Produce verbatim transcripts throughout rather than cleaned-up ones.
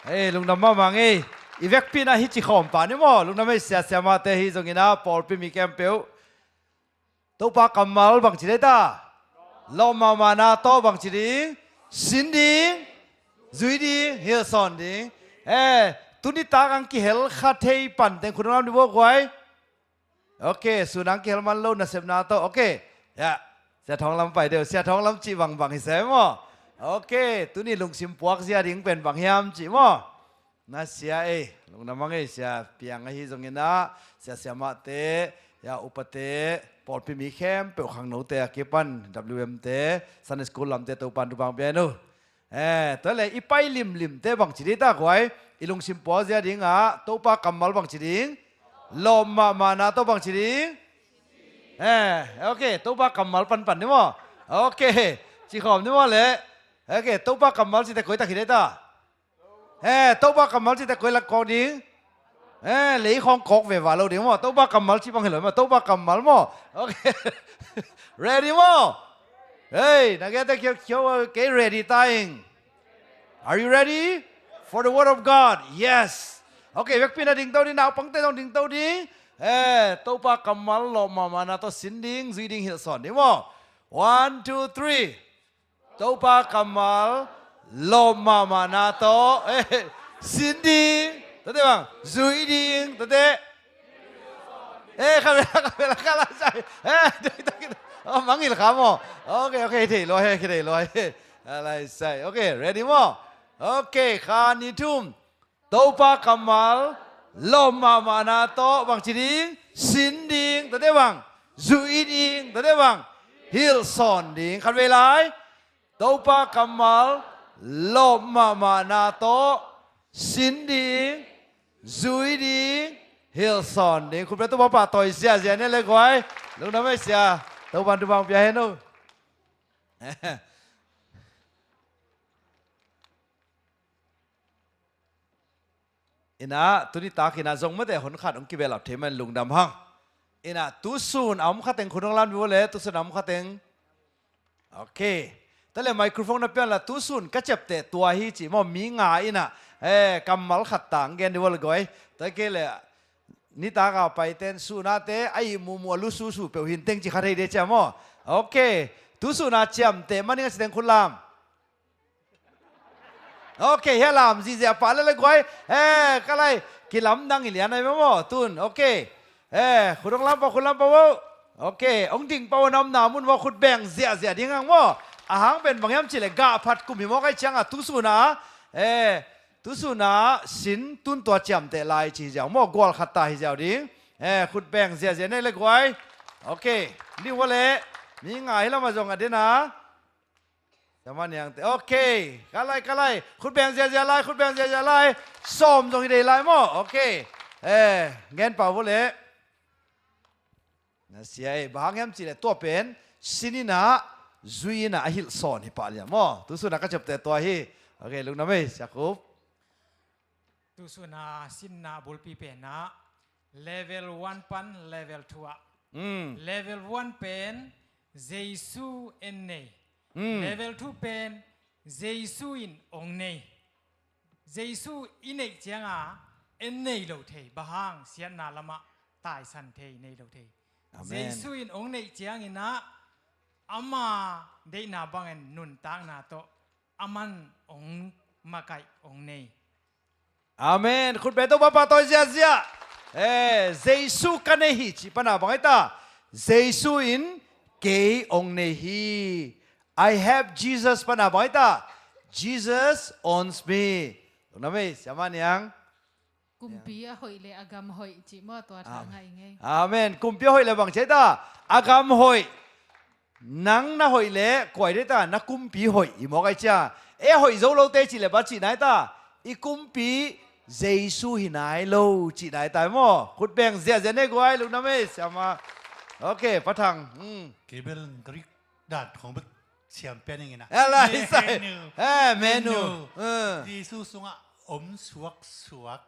Hei, lungdam mahmah ngei. I vekpi in ah hih ci khawm pah ni maw. Lungdam ei, sia siamahte hi zongin ah pawlpi mi khempeuh. Topa kammal bangci dei ta? Lawp mahmahna tawh bangci ding? Sin ding, zui ding, hilhsawn ding. Eh, tuni tak ang kihel kha thei pan teng khut hong lam ni vua guai. Ok, sun ang kihel man lo nasepna tawh. Ok, ya. Sia Thawng Lam pai deuh, Sia Thawng Lam cih bangbang hi se maw. Ok, tuni lungsim puak zia ding pen bang hiam cih maw. Na sia ei, lungdam hang ei, sia piang ahi zongin ah, sia siamahte, ya upate, pawlpi mi khempeuh khangnote a kipan, W M te, Sunday School lamte, Topan thupha pia hen uh. Eh, tua le, i pai limlimte bangci ding ta guai, i lungsim puak zia ding ah, Topa kammal bangci ding, lawp mahmahna tawh bangci ding, eh, ok, Topa kammal panpan ni maw, ok, ci khawm ni maw le, ok, Topa kammal cite koi tak hi dei ta? Eh, Topa kammal cite koi lak kawk ding? Eh, lei khawng kawk ve va lo ding maw. Topa kammal cih bang hi lo maw. Topa kammal maw. Ok. Ready maw? Hei, na gete khiau khiau kei ready ta ing. Are you ready for the word of God? Yes. Ok, vekpi in ah dingto ding, naupangte zong dingto ding. Eh, Topa kammal lawp mahmahna tawh sin ding, zui ding, hilhsawn ding maw. One, two, three. Topa kammal lawp mahmahna tawh, eh, sin ding, tate bang, zui ding, tate. Eh, kha vela, kha vela, kha lai sai. Eh, doi, doi, doi. Oh, mangil kha maw. Ok, ok, thei lua he, thei lua he. Kha lai sai. Ok, ready maw? Ok, kha ni thum. Topa kammal lawp mahmahna tawh bangci ding, sin ding, tate bang, zui ding, tate bang, hilhsawn ding. Khat vei lai. Topa kammal lawp mahmahna tawh sin ding, zui ding, hilhsawn ding. Khut beng, Topa pahtawi ziahziah ni le guai. Lungdam ei sia. Topan thupha pia hen uh. Inah, tuni tak inah zong mate hon khat hong kibelap thei man lungdam hang. Inah, tusun a om khateng khut hong lam ni vua le, tusun a om khateng. Ok. Tale microphone na pian la, tusun ka ciapteh tua hi ci maw, mi nga inah, eh, kammal khat tang gen ni vua le guai. Tua kei le, nitak a paiten sunate, a ih muhmuh a lususu peuh hin teng ci kha thei de cia maw. Ok. Tusun a ciamteh maning a ci teng khut lam. Ok, hia lam zihziah pah lele guai. Eh, ka lai, kilamdang i lian ai maw, tun. Ok. Eh, khut hong lam pah, khut lam pah vo. Ok, hong ding pah vo, na omna mun vo, khut beng ziahziah ding hang maw. A hang pen bang hiam cih leh gah phat kum hi mawk ai ciang a, tusun a. Eh, tusun a sin tun tua ciamteh lai ci hi ziau maw, gual khat ta hi ziau ding. Eh, khut beng ziahziah nei le guai. Ok, ni vo le. Mi nga hi lam a zong a den a. Siamah Niangte. Ok. Ka lai, ka lai. Khut beng ziahziah lai, khut beng ziahziah lai. Sawm zong hi dei lai maw. Ok. Eh, ngen pah vo le. Na sia ei, bang hang hiam cih leh tua pen sin inah, zui inah a hilhsawn hi pah liam maw. Tusun a ka ciapteh tua hi. Ok, lungdam ei, Sia Khup. Tusun a sinna bulpi pen ah level one pan level two ah. Mm. Level one pen Jesu en nei. Mm. Level two pen Jesu in ong nei. Jesu i neih cianga en nei lo thei, bang hang siatna lamah taisan thei, nei lo thei. Amen. Jesu in ong neih ciangin ah ama deihna bangin nuntakna tawh aman ong makaih ong nei. Amen. Khut beng, Topa pahtawi ziahziah. Eh, Jesu ka nei hi cih pana bang ai ta? Jesu in kei ong nei hi. I have Jesus pana bang ai ta? Jesus owns me. Lungdam ei, Siamah Niang. Kumpi a hoih le a gam hoih cih maw, tua tha ngai ngei. Amen. Kumpi a hoih le bang ci ai ta? A gam hoih. Nang na hoih leh kua hi dei ta, na kumpi hoih hi mawk ai cia. E, hoih zo lote cih leh bang cihna hi ta? I kumpi Jesu hi nai lo cihna hi ta maw. Khut beng ziahziah nei guai, lungdam ei, Siamah. Ok, Pa Thang. Hmm. Kei bel Greek dan khong bek siam pian ing ina. Eh, lai sai. Menu. Eh, menu. Menu. Eh. Jesu sungah om suaksuak.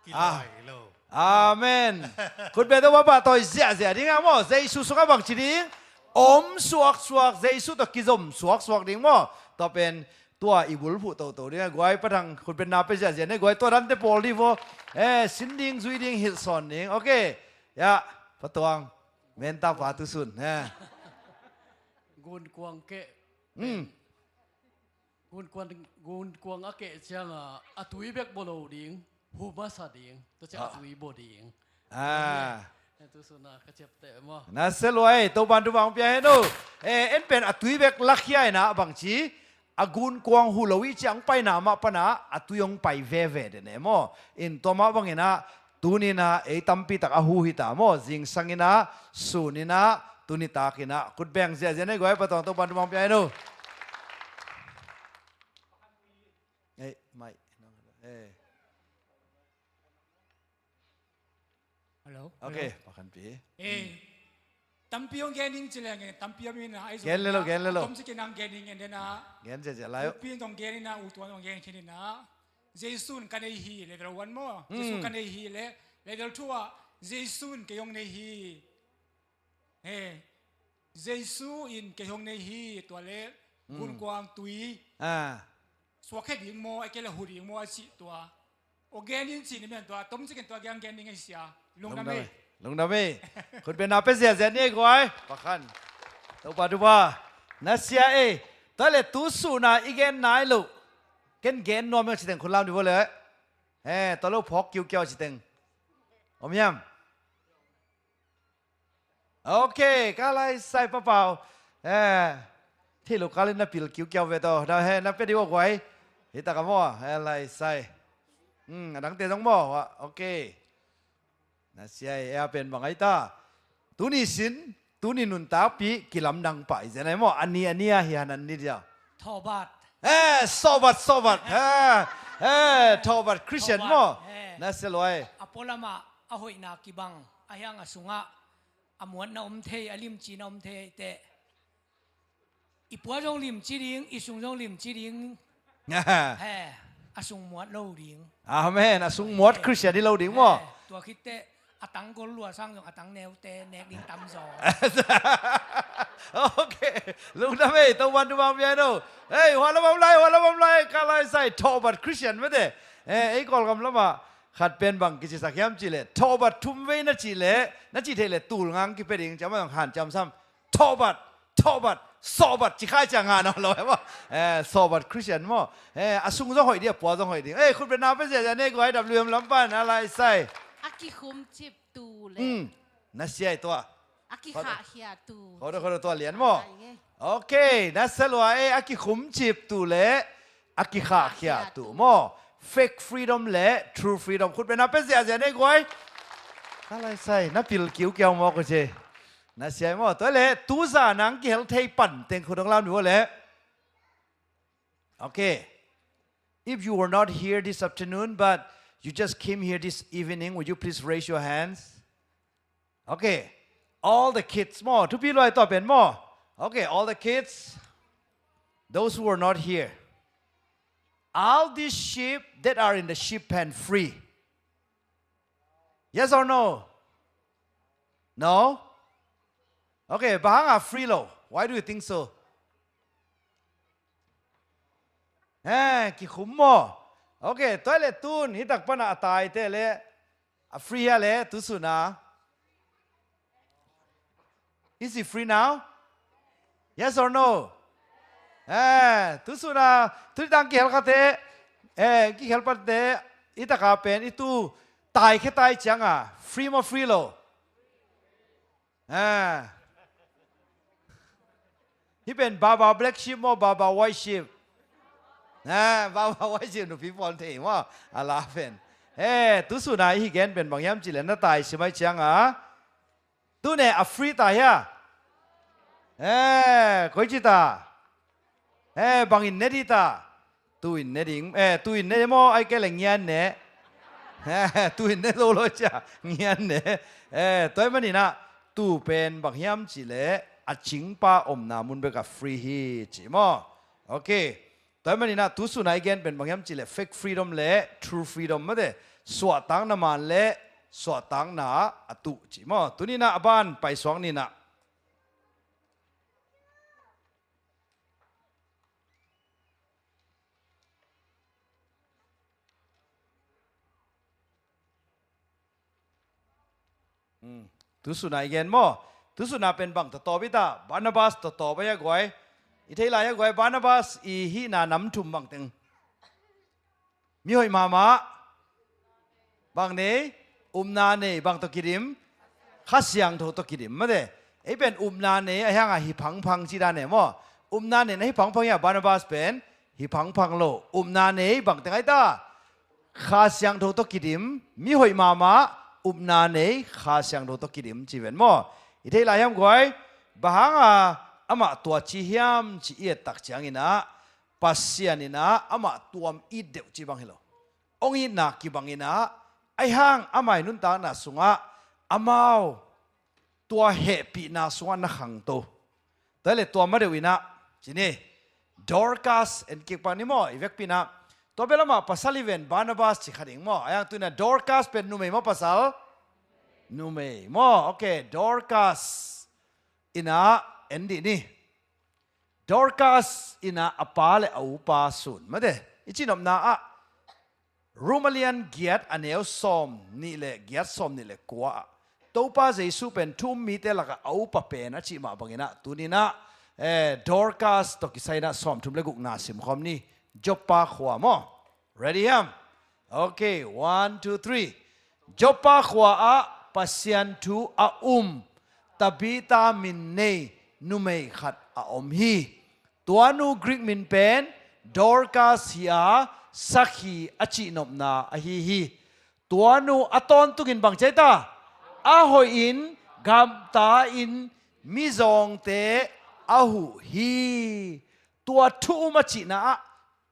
Kilawh lo. Amen. Khut beng, Topa pahtawi ziahziah ding a maw. Jesu sungah bang ci ding? Om suaksuak, Jesu tawh kizom suaksuak ding maw. Tua pen Tua i bulphuh toto ding a, guai, Pa Thang, khutbetna pia ziahziah ni, guai, tua dante pawl dih vaw. Eh, sin ding, zui ding, hilh sawn ding. Ok. Ya, Pa Tuang. Menta pa tu sun. Eh. Gunkuang keh. Hmm. Gunkuang, gunkuang a keh ciangah a tui bek bawl lo ding, hu masa ding, tua ciang a tui bawl ding. Ah. Eh, tu suna ka ciapteh maw. Na sia luai, Topan thupha hong pia hen uh. Eh, en pen a tui bek lakhia inah bangci, a gunkuang hu lo i ciang paina mah pana a tui hong pai veve den e maw. In tua mah banginah, tuninah ei tampi tak a hu hita maw, zingsang inah, sun inah, tuni tak inah, khut beng ziahziah ni guai, Pa Tuang, Topan thupha hong pia hen uh. Ei, mai. Eh. Hello. Ok, hello. Pakhanpi. Eh, tampi hong gen ning ci leng, eh, tampi a mi na ai gen lelo, gen lelo. Tom ci kinang gen ning en dena. Gen ziahziah lai uh. Pi tong gen ina, u tuan tong gen khin ina. Jesu in ka nei hi, level one maw. Hmm. Jesu ka nei hi le, level two ah, Jesu in kei hong nei hi. He, Jesu in kei hong nei hi, tua le, hmm, gunkuang tui. Ah. Suak khe ding maw, a kei le hu ding maw, a cih tua. Aw gen in cih ni men tua, tom cikin tua gen gen ding a hi sia. Lungdam ei. Lungdam ei. Khutbetna pia ziahziah ni ei guai. Pakhan. Topa thupha. Na sia ei. Tua le tu suna i gen nai lo. Ken gen nuam ei citeng khut lam di vo le. He, tua lo phawk kiukiau citeng. Om hiam? Ok, ka lai sai papau. Eh, thei lo kalin na pil kiukiau ve to. Na he, na pia di vo guai. Hi ta ka maw, he lai sai. Hmm, a dangte zong maw, ok. Na sia ei, e a pen bang ai ta. Tuni sin, tuni nuntakpi, kilamdang pah i zen ai maw. A ni, a ni a hi hanan ni dia. Thawbat. Eh, sawbat, sawbat. Eh, eh, thawbat Christian maw. Thawbat, eh. Na sia luai. A pualamah a hoihna kibang, a hiang a sungah a muatna om thei, a limcina om thei teh. I pua zong limci ding, i sung zong limci ding. He, a sung muat lo ding. Amen. A sung muat Christian hi lo ding maw. He, tua khit teh, a tang gol lua sang zong a tang neute nek ding tam zaw. Ok. Lungdam ei, Topan thupha hong pia hen uh. Ei, hua lam om lai, hua lam om lai, ka lai sai, thawbat Christian mete. Eh, ei Kawlgam lamah khat pen bang kicisak hiam cih leh, thawbat thum vei na cih leh, na cih theih leh tul ngang kipia ding, ciamah zong hanciam sam. Thawbat, thawbat, sawbat, ci khai ciang ngah nawn lo, he maw. Eh, sawbat Christian maw. Eh, a sung zong hoih ding, a pua zong hoih ding. Eh, khutbetna pia ziahziah ni ei guai, W M lam pan, a lai sai. A kikhumcip tu le. Hmm, na sia ei tua. A kikhahkhia tu. Khodo, khodo tua lian maw. Ai nge. Ok, na sia lua ei, a kikhumcip tu le. A kikhahkhia tu maw. Fake freedom le true freedom. Khutbetna pia ziahziah ni ei guai. Ka lai sai, na pil kiukiau maw ko ci. Na sia ei maw. Tua le, tu zan a kihel thei pan teng khut hong lam ni vo le. Okay. If you were not here this afternoon, but you just came here this evening, would you please raise your hands? Okay. All the kids maw. Thupi luai tua pen maw. Okay, all the kids. Those who are not here. All these sheep that are in the sheep pen free. Yes or no? No? Okay, bang hang a free lo. Why do you think so? Eh, kikhum maw. Okay, tua le tun, hi tak pana a taite le. A free hia le, tu suna. Is it free now? Yes or no? Eh, tu suna, tu dang kihel khate, eh, kihel pate, i taka pen, i tu, tai khe tai cianga, free maw free lo? Eh. Hi pen Baba black sheep maw, Baba white sheep? Eh, Baba white sheep nupi pawl thei maw, a la pen. Eh, tu suna i hi gen pen bang hiam cih le na tai sim ai cianga. Tu ne a free ta hia? Eh, koi ci ta. Eh, bangin ne di ta. Tu in ne ding. Eh, tu in ne maw, ai kei le ngian ne. Eh, tu in ne zo lo cia, ngian ne. Eh, tua ahih maninah, tu pen bang hiam cih le, a cingpa omna mun bek a free hi ci maw. Okay. Tua ahih maninah, tu suna i gen pen bang hiam cih le, fake freedom le true freedom mate. Suahtakna man le suahtakna a tuh ci maw. Tuninah a ban paisuak ninah. Tusun a i gen maw? Tusun a pen bang tawtawp i ta? Barnabas tawtawp a hi a guai. I thei lai hi a guai, Barnabas i hihna nam thum bang teng? Mi hoih mahmah. Bang nei? Upna nei. Bang tawh kidim? Kha Siangtho tawh kidim mate. Ei pen upna nei a hi hang a hi phangphang ci dan nei maw? Upna nei na hi phangphang hi a, Barnabas pen hi phangphang lo. Upna nei bang teng a hi ta? Kha Siangtho tawh kidim. Mi hoih mahmah, upna nei, Kha Siangtho tawh kidim ci ven maw? I thei lai hiam guai? Bang hang a amah tua ci hiam ci i et tak ciangin ah, Pasian in ah amah tuam it deuh ci bang hi lo. Hong itna kibang in ah, a hi hang amah i nuntakna sungah amau tua hehpihna sungah na khangto. Tua hi leh tua ma deuh in ah, ci ni, Dorcas en kik pak ni maw, i vekpi in ah. Tua bel amah pasal hi ven, Barnabas ci kha ding maw? A hi hang tu in ah Dorcas pen numei maw pasal? Numei maw? Ok, Dorcas in ah en dih ni. Dorcas in ah a pa le a upa sun mate. I cihnopna ah Rom a lian giat a neu sawm nih le giat, sawm nih le kua ah Topa Jesu pen thu um mite lakah a upa pen a cih mah bangin ah tuni in ah, eh, Dorcas tawh kisai in ah sawmthum le gukna simkhawm ni. Joppa khua maw? Ready hiam? Ok, one, two, three. Joppa khua ah Pasian thu a um Tabita min nei numei khat a om hi. Tua nu Greek min pen Dorcas hi a, sakhi a cihnopna ahi hi. Tua nu a tawntungin bang ci a hi ta? A hoihin gamta-in mizawngte a huh hi. Tua thu um a cihna ah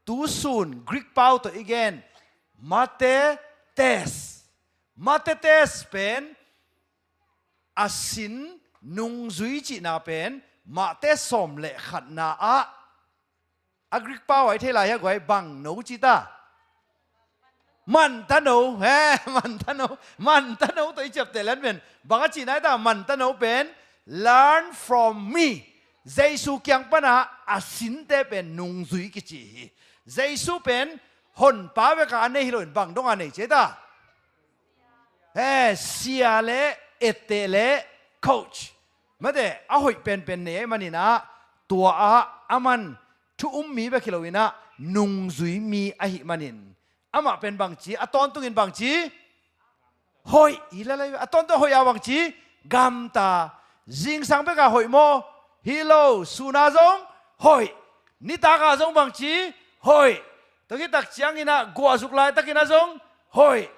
tusun Greek pau tawh i gen, mathetes. Mathetes pen a sin nungzui cihna pen Matthai sawm le khatna ah, a Greek pau ah i thei lai hi a guai, bang no ci ta? Manta no, he, manta no, manta no tawh i ciapteh lian pen bang a cihna hi ta? Manta no pen learn from me. Jesu kiang pana a sinte pen nungzui kici hi. Jesu pen honpa bek a nei hi loin bang dong a nei ci a hi ta? He, sia le etteh le coach mate, a hoih penpen nei ahih manin ah, tua ah aman thu um mi bek hi loin ah nungzui mi ahih manin, amah pen bang ci, a tawntungin bang ci? Hoih hi lel hi. A tawntung a hoih a bang ci? Gamta. Zingsang bek a hoih maw? Hi lo. Sun a zong hoih. Nitak a zong bang ci? Hoih. Tua khit tak ciangin ah guah zuk laitakin ah zong hoih.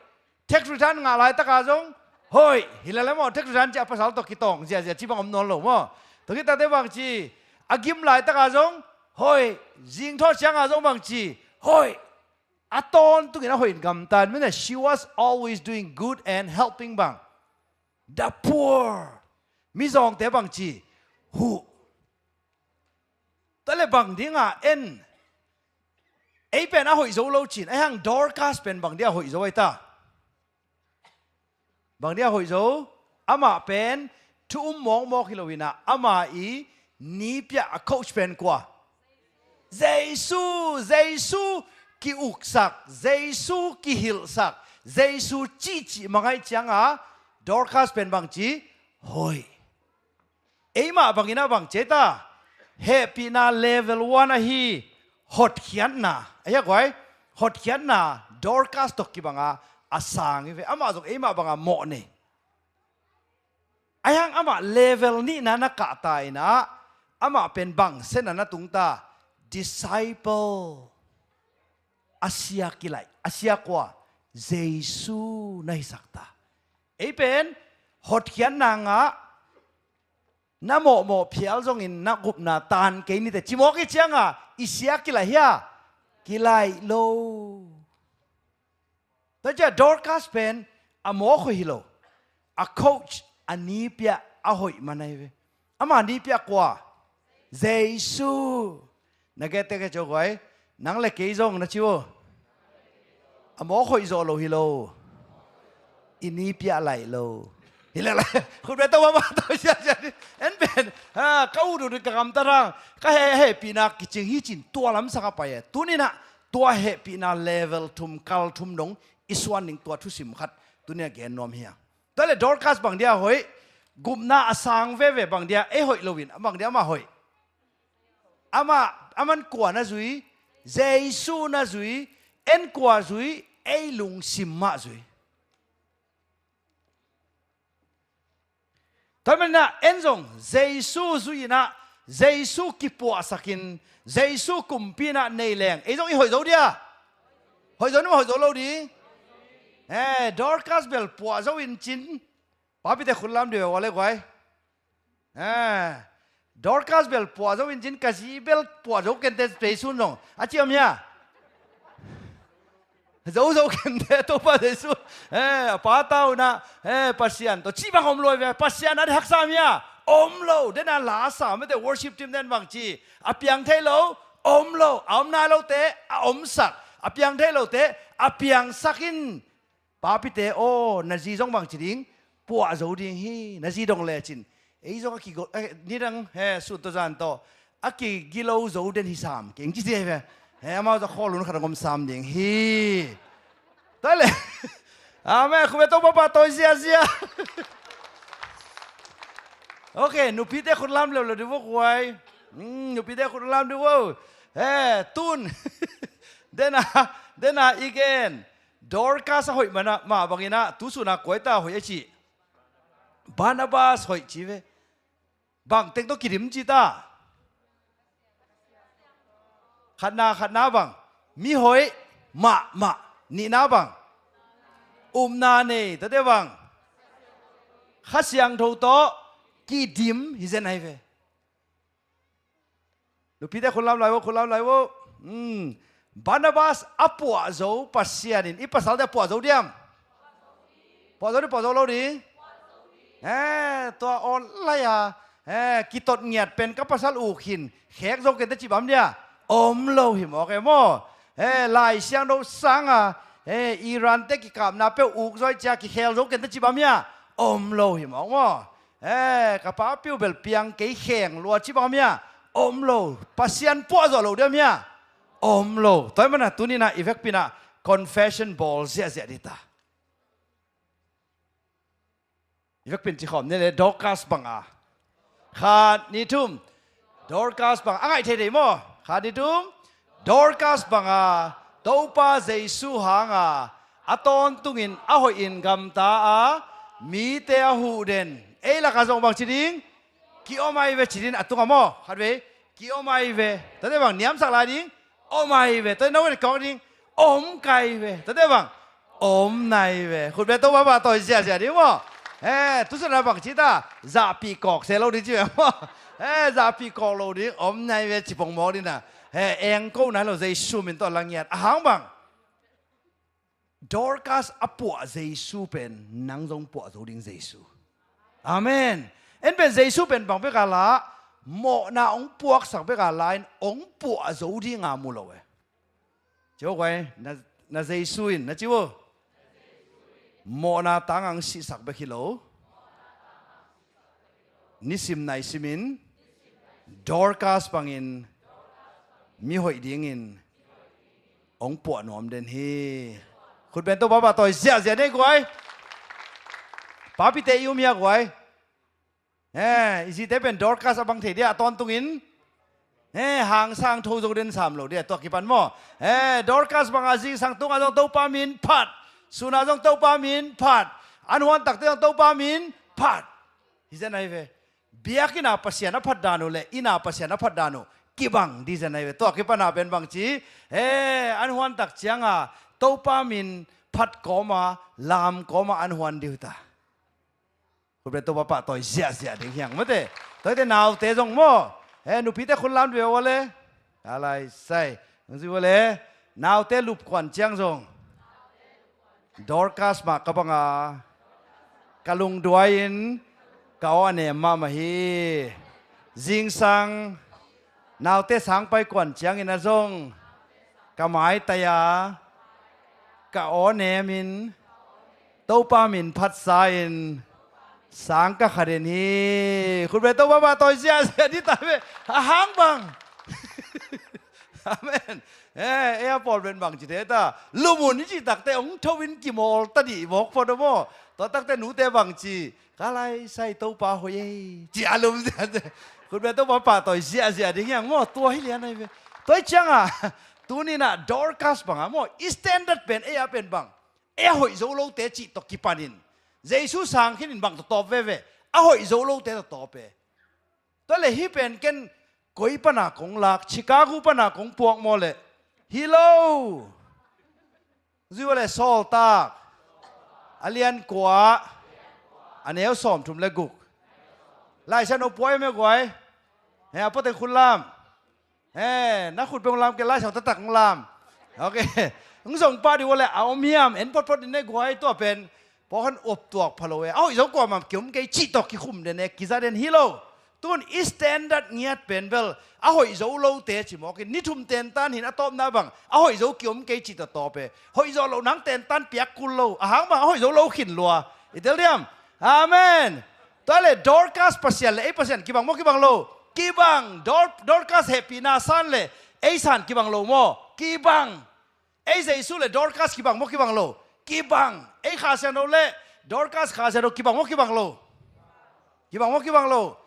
Tax return ngah laitak a zong hoih. Hi lel hi maw, tax return ci a pasal tawh kitawng ziahziah ci bang om nawn lo maw? Tua khit takte bang ci? A gim laitak a zong hoih. Zingthawh ciang a zong bang ci? Hoih. A tawntungin a hoih in gamta in, mate, she was always doing good and helping bang the poor. Mizawngte bang ci? Huh. Tua leh bang ding a en? Ei pen a hoih zo lo cin, a hi hang Dorcas pen bang ding a hoih zo a hi ta? Bang ding a hoih zo? Amah pen thu um mawkmawk hi loin ah, amah i nipiah, a coach pen kua? Jesu. Jesu ki-uksak, Jesu kihilhsak, Jesu cihcih mah ngaih ciang a, Dorcas pen bang ci? Hoih. Eimah bangin ah bang ci a hi ta? Hehpihna level one ahi, hotkhiatna ahi a guai. Hotkhiatna Dorcas tawh kibang a a sang hi ve. Amah zong eimah bang a mawh nei. A hi hang amah level nihna na kah ta in ah, amah pen bang siatna na tung ta? Disciple. A sia kilaih, a sia kua? Jesu na hisak ta. Ei pen hotkhiatna ngah, na mawhmawh phial zongin na gupna tan kei ni teh ci mawk i ciang a, i sia kilaih hia? Kilaih lo. Tua ciang Dorcas pen a mawk hoih hi lo, a coach, a nipiah a hoih man ahi ve. Ama nipiah kua? Jesu. Na gette ka cio guai, nang le kei zong na ci uh. A mawk hoih zawh lo hi lo. I nipiah laih lo. Hi leh lai, khut beh to mahmah to siasia ni. En pen, ha, ka ut ut ka gamtat hang, ka he, hehpihna kicing hi cin tua lamsang a pai e. Tuni-in ah tua hehpihna level thum, kal thum dong i suan ning, tua thusim khat tuni-in ah gen nuam hi hang. Tua le Dorcas bang dia hoih, gupna a sang veve bang dia ei hoih loin, bang dia amah hoih. Amah, aman kua na zui, Jesu na zui, en kua zui, ei lungsim mah zui. Tua manin ah en zong Jesu zui-in ah, Jesu kipuahsakin, Jesu kumpi in ah nei leng ei zong i hoih zo dia. Hoih zo ni maw, hoih zo lo ding. Eh, Dorcas bel puah zo in cin, papite khut lam dih ve ua le guai. Eh, Dorcas bel puah zo in cin, ka zi bel puah zo kente Jesu in zong a ci om hia. Zo zo kente Topa Jesu. Eh, a pa tau na, eh, Pasian tawh cih bang om lo ve. Pasian a dih haksa om hia? Om lo. Den a la sa mete worship team den bang ci. A piang thei lo, om lo. A om nai lote a omsak, a piang thei lote a piangsak in. Papite aw, na zi zong bang ci ding, puah zo ding hi. Na zi dong lecin ei zong a kigo, eh, nidang he sun tawh zan tawh a kigilo zo den hi sam keng ci ding hi ve. He amau zong khawl hun khat a ngom sam ding hi. Tua le. Amen. Khut beng, Topa pahtawi ziazia. Ok, nupite khut lam leuleu dih vo guai. Hmm, nupite khut lam dih vo. He, tun. Dena, dena i gen. Dorcas a hoih mana, mah bangin ah, tu sun a kua i ta hoih a ci. Barnabas hoih ci ve. Bang teng tawh kidim ci ta. Khatna, khatna bang. Mi hoih mahmah. Nihna bang. Upna nei, tua te bang. Kha Siangtho tawh kidim hi zen ahi ve. Nupite khut lam lai vo, khut lam lai vo. Hmm. Barnabas a puah zo Pasian in i pasalte a puah zo diam? Puah zo ding, puah zo lo ding. Eh, tua online a, eh, kitot ngiat pen ka pasal uk hi in, khek zo kente ci bang om dia? Om lo hi mawk e maw. Eh, Lai Siangtho sang a, eh, Iran te kikapna peuh uk zo hi cia kikhel zo kente ci bang om hia? Om lo hi mawk maw. Eh, ka papi uh bel piang kei kheng lua ci bang om hia? Om lo. Pasian puah zo lo diam hia? Om lo. Tua ahih manin ah tuni-in ah i vekpi-in ah confession bawl ziahziah ding ta. I vekpi-in ci khawm ni le, Dorcas bang a. Khat, nih, thum. Dorcas bang a, a ngaih thei thei maw. Khat, nih, thum. Dorcas bang a Topa Jesu hang a, a tawntungin a hoihin gamta a, mite a huh den. Ei lak ah zong bang ci ding? Ki-om ahi ve ci ding a tung ah maw. Khat vei. Ki-om ahi ve. Tua te bang niamsak lai ding? Om ahi ve. Tua te no ven kawk ding? Om kei ve. Tua te bang? Om nai ve. Khut beng, Topa pahtawi ziahziah ding maw. Eh, tu sun ah bang ci ta? Zahpih kawk se lo ding ci ve maw. Eh, zahpih kawk lo ding, om nai ve ci pong mawk ding a. Eh, eng ko nai lo, Jesu min tawh la ngiat. A hang bang? Dorcas a puah Jesu pen nang zong puah zo ding Jesu. Amen. En pen Jesu pen bang bek a la, mawhna hong puaksak bek a la in hong puah zo ding a mu lo e. Ci vo guai, na, na Jesu in, na ci vo. Mawhna tang a hong sihsak bek hi lo. Nisim naisim in Dorcas bangin mi hoih dingin hong puah nuam den hi. Khut beng, Topa pahtawi ziahziah ni guai. Papite i um hia guai? Eh, i zite pen Dorcas a bang thei dia a tawntungin. Eh, hangsan tho zo den sam lo dia, tua kipan maw. Eh, Dorcas bang a zingsang tung a zong Topa min phat. Sun a zong Topa min phat. An huan tak te zong Topa min phat. Hi zen ahi ve. Biakinn a Pasian a phat dan uh le inn a Pasian a phat dan uh kibang ding zen ahi ve. Tua kipan a pen bang ci. Eh, an huan tak ciang a Topa min phat kawm a, lam kawm a an huan ding uh ta. Khut beng, Topa pahtawi ziahziah ding hi hang mate. Tua hi te naute zong maw. Eh, nupite khut lam dih ve ua le. A lai sai. Nang zui ua le. Naute lup kuan ciang zong. Dorcas mah ka bang a. Ka lungduai in. Ka aw a nem mahmah hi. Zingsang. Naute sang pai kuan ciangin a zong. Ka maitai a. Ka aw nem in. Topa min phatsa in sang ka kha den hi. Khut beng, Topa pahtawi ziahziah ding ta ve. A hang bang. Amen. Eh, ei a pawl pen bangci thei ta. Lumun i cih takte hong tho in kimawl ta dih mawk phot aw maw. Tua takte nute bangci. Ka laisai Topa hoih ei. Ci a lum ziahziah. Khutbeng Topa pahtawi ziahziah ding hiang maw. Tua hi lian ahi ve. Tua hi ciangah. Tuninah Dorcas bangah maw. I standard pen ei a pen bang. Ei a hoih zo lote cih tawh kipanin. Jesu sang khinin bang tawh tawp veve. A hoih zo lote tawh tawp e. Tua le hih pen ken koi pana kong lak, Chicago pana kong puak maw le. Hi lo. Zui ua le Sawltak. A lian kua. A neu sawmthum le guk. Laisiangtho puai me guai. He a pote khun lam. He na khut peng lam ke laisiangtho taktak lam. Ok. Hong zong pah di ua le a om hiam en potpot din ne guai tua pen. Pawh khan op tuak pha lo e. A hoih zo kuamah kiom kei cih tawh kikhum den e, kiza den hi lo. Tun i standard ngiat pen bel a hoih zo lote ci mawk in ni thum tentan hin a tawpna bang a hoih zo kiom kei cih tawh tawp e. Hoih zo lo nang tentan piak kul lo. A hang bang a hoih zo lo khin lua. I tel diam? Amen. Tua le Dorcas Pasian le ei Pasian kibang maw kibang lo? Kibang. Dor-, Dorcas hehpihna san le ei san kibang lo maw? Kibang. Ei Jesu le Dorcas kibang maw kibang lo? Kibang. Ei Kha Siangtho le Dorcas Kha Siangtho kibang maw kibang lo? Kibang maw kibang lo?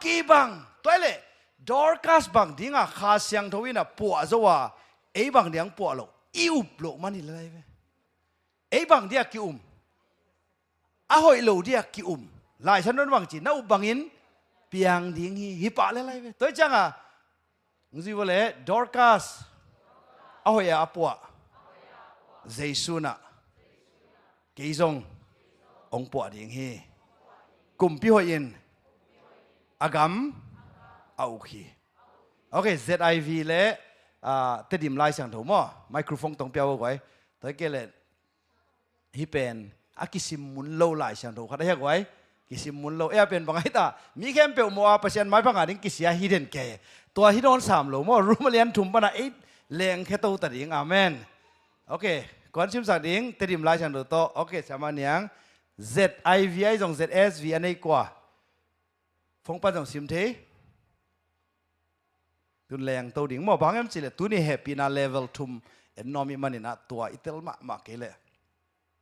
Kibang. Tua le Dorcas bang dinga Kha Siangtho ina puah zo a ei bang diang puah lo. I up loh man hi lai ve. Ei bang dia ki-um. A hoih lo dia ki-um. Laisiangtho bangci na up bangin piang ding hi, hi pah le lai ve. Tua hi cianga hong zui vua le Dorcas a hoih a a puah Jesu nah kei zong hong puah ding hi. Kumpi hoih in a gam a uk hi. Ok, Z I V le ah, Tedim Laisiangtho maw? Microphone tong pia vua guai. Tua hi kei le Hih pen a kisim mun lo Laisiangtho khat ahi a guai. Kisim mun lo. Ei a pen bang ahi ta? Mi khempeuh mawh a Pasian maipha ngah ding kisia hi den kei. Tua hi dawn sam lo maw? Rom a lian thum pana ei lengkhia to ta ding. Amen. Ok. Kuan simsak ding Tedim Laisiangtho tawh. Ok, Siama Niang. Z I V ahi zong Z S V a nei kua? Phone pan zong sim thei. Tun leng to ding maw, bang hiam cih leh tuni hehpihna level thum en nuam ih manin ah tua i tel mahmah kei leh.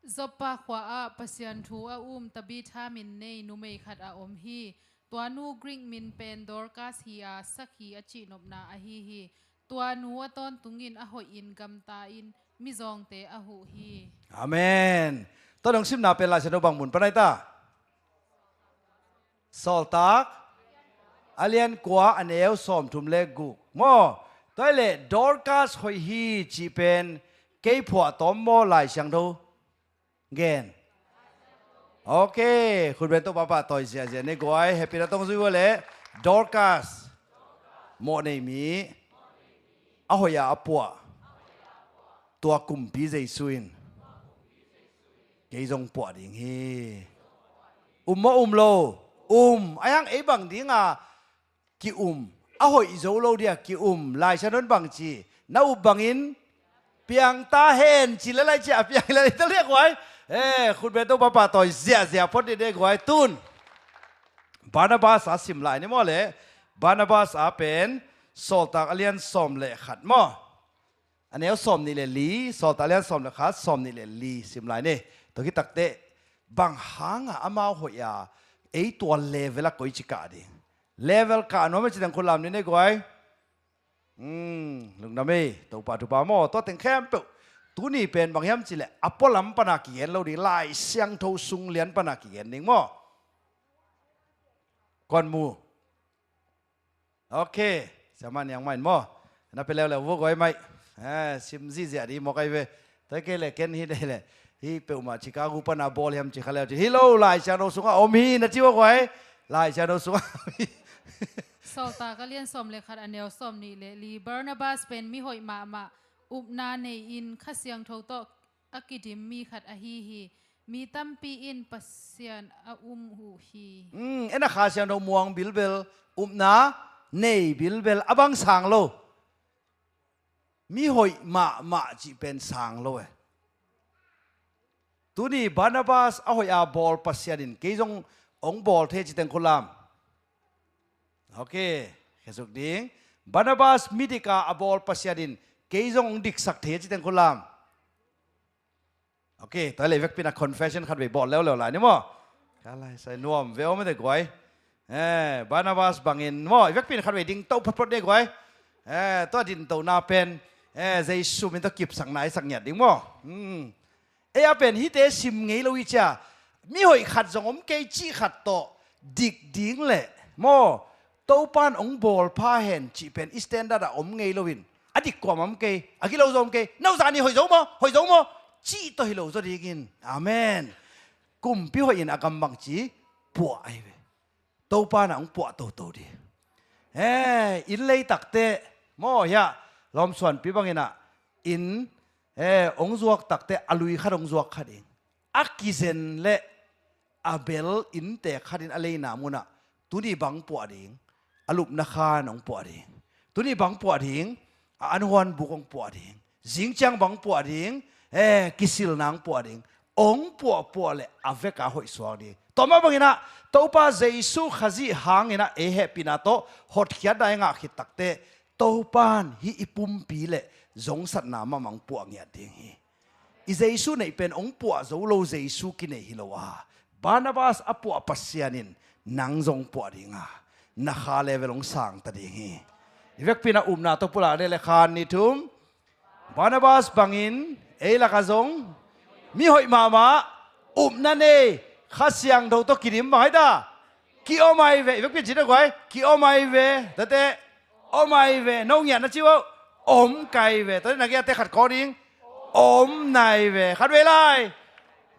Joppa khua ah Pasian thu a um Tabitha min nei numei khat a om hi. Tua nu Greek min pen Dorcas hi a, sakhi a cihnopna ahi hi. Tua nu a tawntungin a hoihin gamta in mizawngte a huh hi. Amen. Tua dong simna pen Laisiangtho bang mun pan ahi ta? Sawltak a lian kua a neu sawmthum le guk maw? Tua le Dorcas hoih hi cih pen kei phuah tawm maw Laisiangtho gen? Ok, khutbeng Topa pahtawi ziahziah ni guai. Hehpihna tawh zui vua le Dorcas mawh nei mi a hoih a a puah tua kumpi Jesu in kei zong puah ding hi. Um maw um lo? Um. Ahi hang ei bang dinga ki-um, a hoih zo lo dia ki-um. Laisiangtho in bang ci? Na up bangin piang ta hen ci le lai ci a piang le lai ta liak guai. Eh, khutbeng Topa pahtawi ziahziah phot dede guai tun. Barnabas a sim lai ni maw le? Barnabas a pen Sawltak a lian sawm le khat maw? A neu sawm nih le li, Sawltak a lian sawm le khat, sawm nih le li sim lai ni. Tua khit takteh bang hanga amau hoih a ei tua level a koi ci kah ding? Level kah nuam e ci teng khut lam ni nei guai. Hmm, lungdam ei, Topa thupha maw, tua teng khempeuh. Tuni pen bang hiam cih leh a pualam pana kigen lo ding, Laisiangtho sung lian pana kigen ding maw? Kuan mu. Ok. Siama Niang mah in maw? Na pe leuleu vua guai mai. Eh, sim ziahziah dih mawk ahi ve. Tua kei le ken hi dei le. Hih peuhmah Chicago pana bawl hiam ci kha leu ci. Hi lo, Laisiangtho sungah om hi na ci vua guai. Laisiangtho sungah om hi. Sawltak a lian sawm le khat a neu sawm nih le li. Barnabas pen mihoih mahmah, upna nei-in Kha Siangtho tawh a kidim mi khat ahi hi. Mi tampi in Pasian a um uh hi. Mm, en a Kha Siangtho muang bilbel, upna nei bilbel, a bang sang lo. Mihoih mahmah cih pen sang lo e. Tuni Barnabas a hoih a bawl Pasian in kei zong hong bawl thei ci teng khut lam. Ok, khesuk ding. Barnabas midik a a bawl Pasian in kei zong hong diksak thei a ci teng khut lam. Ok, tua leh vekpi in a confession khat vei bawl leuleu lai ni maw? Ka lai sai nuam ve om ate guai. Eh, Barnabas bangin maw, i vekpi in khat vei ding to photphot ni guai. Eh, tua din to na pen, eh, Jesu min tawh kipsak naisak ngiat ding maw? Hmm. Ei a pen hihte sim ngei lo hi cia, mi hoih khat zong om kei cih khat tawh dik ding leh maw, Topan hong bawl pha hen cih pen i standard ah om ngei loin, a dik kuamah om kei, a gilo zaw om kei, no zani hoih zo maw, hoih zo maw, cih tawh hi lo zaw dingin. Amen. Kumpi hoih in a gam bangci puah ahi ve. Topa na hong puah toto ding. Eh, inn lei takteh maw, hiah lawmsuanpi bangin ah inn, eh, hong zuak takteh a lui khat hong zuak kha ding. A kizen leh a bel innte khat in a leina munah tuni bang puah ding, a lupna khan hong puah ding. Tuni bang puah ding, a anhuan buk hong puah ding. Zingciang bang puah ding, eh, kisilna hong puah ding. Hong puahpuah leh a veka hoih suak ding. Tua mah bangin ah Topa Jesu Khazih hangin ah ei hehpihna tawh hotkhiatna i ngah khit takteh, Topan hih i pumpi leh zongsatna mahmah hong puah ngiat ding hi. I Jesu neih pen hong puah zo lo Jesu kinei hi lo a, Barnabas a puah Pasian in nang zong puah ding a, na kha level hong sang ta ding hi. I vekpi in a upna tawh pulak ni leh, khan, nih, thum. Barnabas bangin ei lakah zong mi hoih mahmah, upna nei, Kha Siangtho tawh kidim, bang hi ta? Ki-om ahi ve. I vekpi in ci ta guai. Ki-om ahi ve. Tate, om ahi ve. No ngiat na ci uh. Om kai ve. Tate, na kiate khat kawk ding. Om nai ve. Khat vei lai.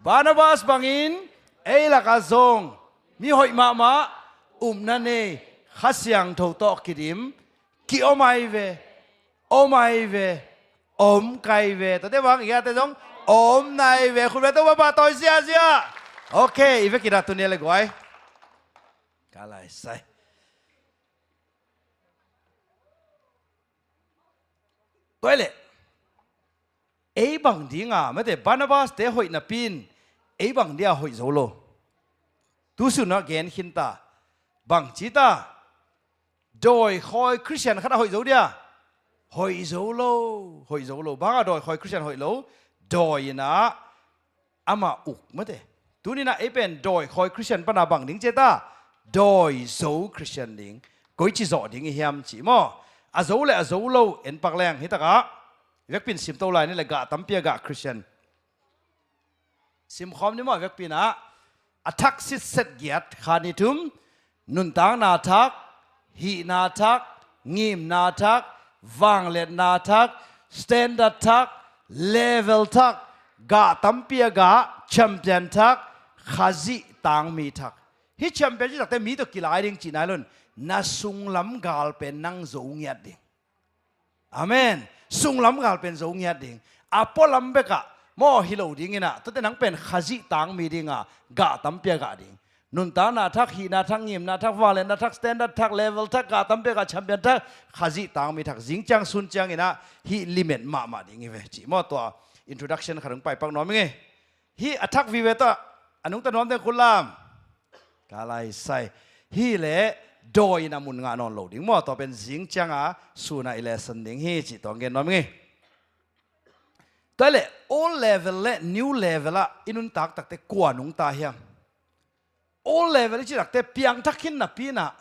Barnabas bangin ei lakah zong mi hoih mahmah, upna nei, Kha Siangtho tawh kidim, ki-om ahi ve. Om ahi ve. Om kai ve. Tate bang, i kiate zong om nai ve. Khut ve, Topa pahtawi ziahziah. Ok, i vekpi in a tuni a leh guai. Ka lai sai. Tua leh ei bang dinga, mate, Barnabas te hoih napi in ei bang dinga hoih zo lo? Tusun ah gen khin ta. Bang ci ta? Dawikhawi Khristian khat a hoih zo dia? Hoih zo lo. Hoih zo lo. Bang a dawikhawi Khristian hoih lo? Dawi in ah amah uk, mate. Tuni in ah ei pen dawikhawi Khristian pan a bang ding ci ta? Dawi zo Khristian ding. Koici zawh ding i hiam cih maw? A zo leh a zo lo en pak leng, hi takah vekpi in simto lai ni leh, gah tampi a gah Khristian. Simkhawm ni maw, vekpi in ah. A thak sitset giat, khan, nih, thum. Nuntakna thak, hihna thak, ngimna thak, vangliatna thak, standard thak, level thak, gah tampi a gah, champion thak, Khazih tangmi thak. Hih champion cih takteh mi tawh kilai ding cih nai lo in, na sunglam gal pen nang zo ngiat ding. Amen. Sunglam gal pen zo ngiat ding. A pualam bekah maw hi lo ding in ah, tuate nang pen Khazih tangmi ding a, gah tampi a gah ding. Nuntakna thak, hihna thak, ngimna thak, vangliatna thak, standard thak, level thak, gah tampi a gah, champion thak, Khazih tangmi thak. Zingciang sun ciangin ah hih limit mahmah ding hi ve cih maw, tua introduction khat hong paipak nuam ing e. Hih a thak vive tawh a nungta nuam teng khut lam. Ka lai sai. Hih leh dawi in a mun ngah nawn lo ding maw, tua pen zingciang a sun a i lesson ding hi cih tua hong gen nuam ing e. Tua leh old level leh new level ah i nuntak takteh kua nungta hiam? Old level i cih takteh piangthak khin napi in ah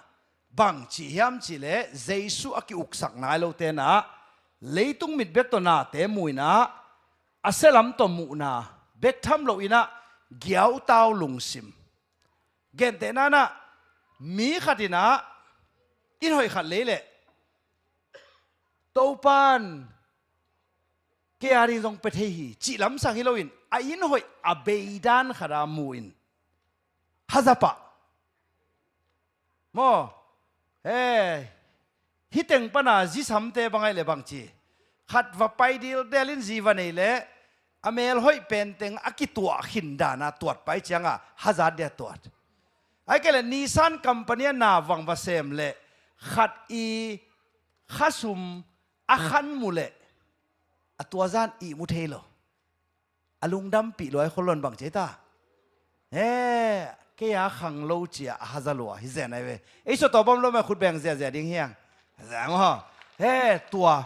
bang ci hiam cih leh, Jesu a ki-uksak nai lote in ah leitung mit bek tawh nate mu in ah, a sia lam tawh muhna bek tham lo in ah, giautau lungsim. Gentehna in ah, mi khat in ah inn hoih khat lei leh, Topan kei a ding zong pia thei hi cih lamsang hi lo in, a inn hoih a bei dan khat a mu in, haza pah. Maw? He, hih teng pan a zi samte bang ahih leh bang ci? Khat va pai dildel in zi va nei leh, a mel hoih pen teng a kituah khin dan a tuat pai ciang a, hazat dia tuat. Ahih kei leh Nissan company a na vang va sem leh, khat i khasum a khan mu leh, a tua zan ihmu thei lo. A lungdampih lua, a khol lo in bang ci ta? He, kei a khang lo ci a, a haza lua hi zen ahi ve. Ei sawt tawh bawm lo mah, khut beng ziahziah ding hi hang. Zang aw. He tua.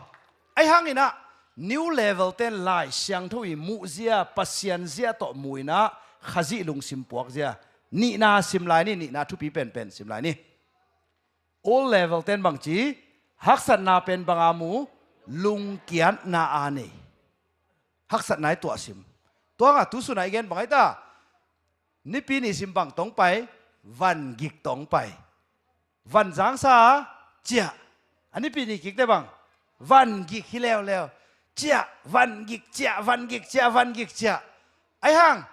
Ahi hangin ah, new level ten Lai Siangtho i muhzia, Pasian zia tawh mu in ah, Khazih lungsim puakzia. Nihna sim lai ni, nihna thupi penpen sim lai ni. Old level ten bangci, haksatna pen banga mu, lungkiatna a nei. Haksatna i tuah sim. Tua nga tu suna i gen bang ai ta. Nipi ni sim bang tong pai, van gik tong pai. Van zangsa, ciah. A nipi ni kik te bang. Van gik hi leuleu. Ciah, van gik, ciah, van gik, ciah, van gik, ciah. Ahi hang,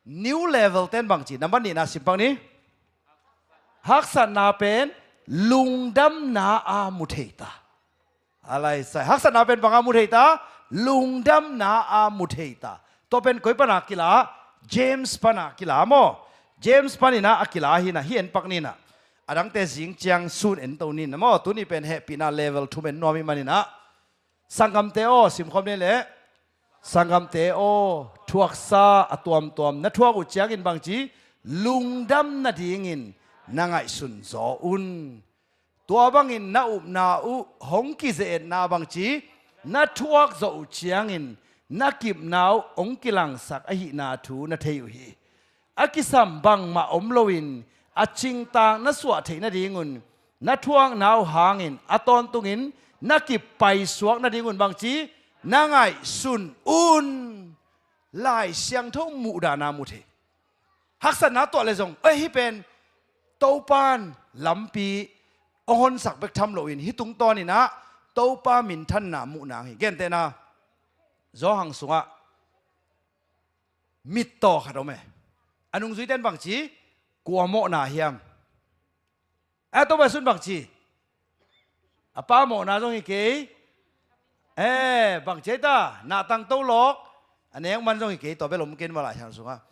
new level ten bangci. Nambat nihna sim bang ni. Haksatna pen, lungdamna a mu thei ta. A lai sai. Haksatna pen banga mu thei ta, lungdamna a mu thei ta. Tua pen koi pana kila, James pana kila maw. James panina a kila hina, hi en pak nina. Adangte zing ciang sun en to nina maw. Tuni pen hehpihna level thum en nuam i manina. Sanggamte aw, simkhawm ni le. Sanggamte aw, thuaksa a tuamtuam. Na thuak uh ciangin bangci, lungdam nadingin na ngaihsun zaw un. Tua bangin na upna uh hong kize-etna bangci, na thuak zawh uh ciangin, na kipna uh hong kilangsak ahihna thu na thei uh hi. A kisam bangmah om loin, a cingtak na suah theih nadingun, na thuakna uh hangin, a tawntungin, na kipaisuak nadingun bangci, na ngaihsun un. Lai Siangtho muhdahna mu thei. Haksatna tuah le zong, oi, hi pen Topan lampi hong honsak bek tham loin, hi tungtawninah Topa minthanna muh nang hi. Gentehna, Zawhang sungah mittaw khat om e. A nungzuiten bangci, kua mawhna hiam? A Topa sun bangci, a pa mawhna zong hi kei. E, bangci ai ta, nahtang tolawk, a nek man zong hi kei, tua bel om ken malai hiang sunga.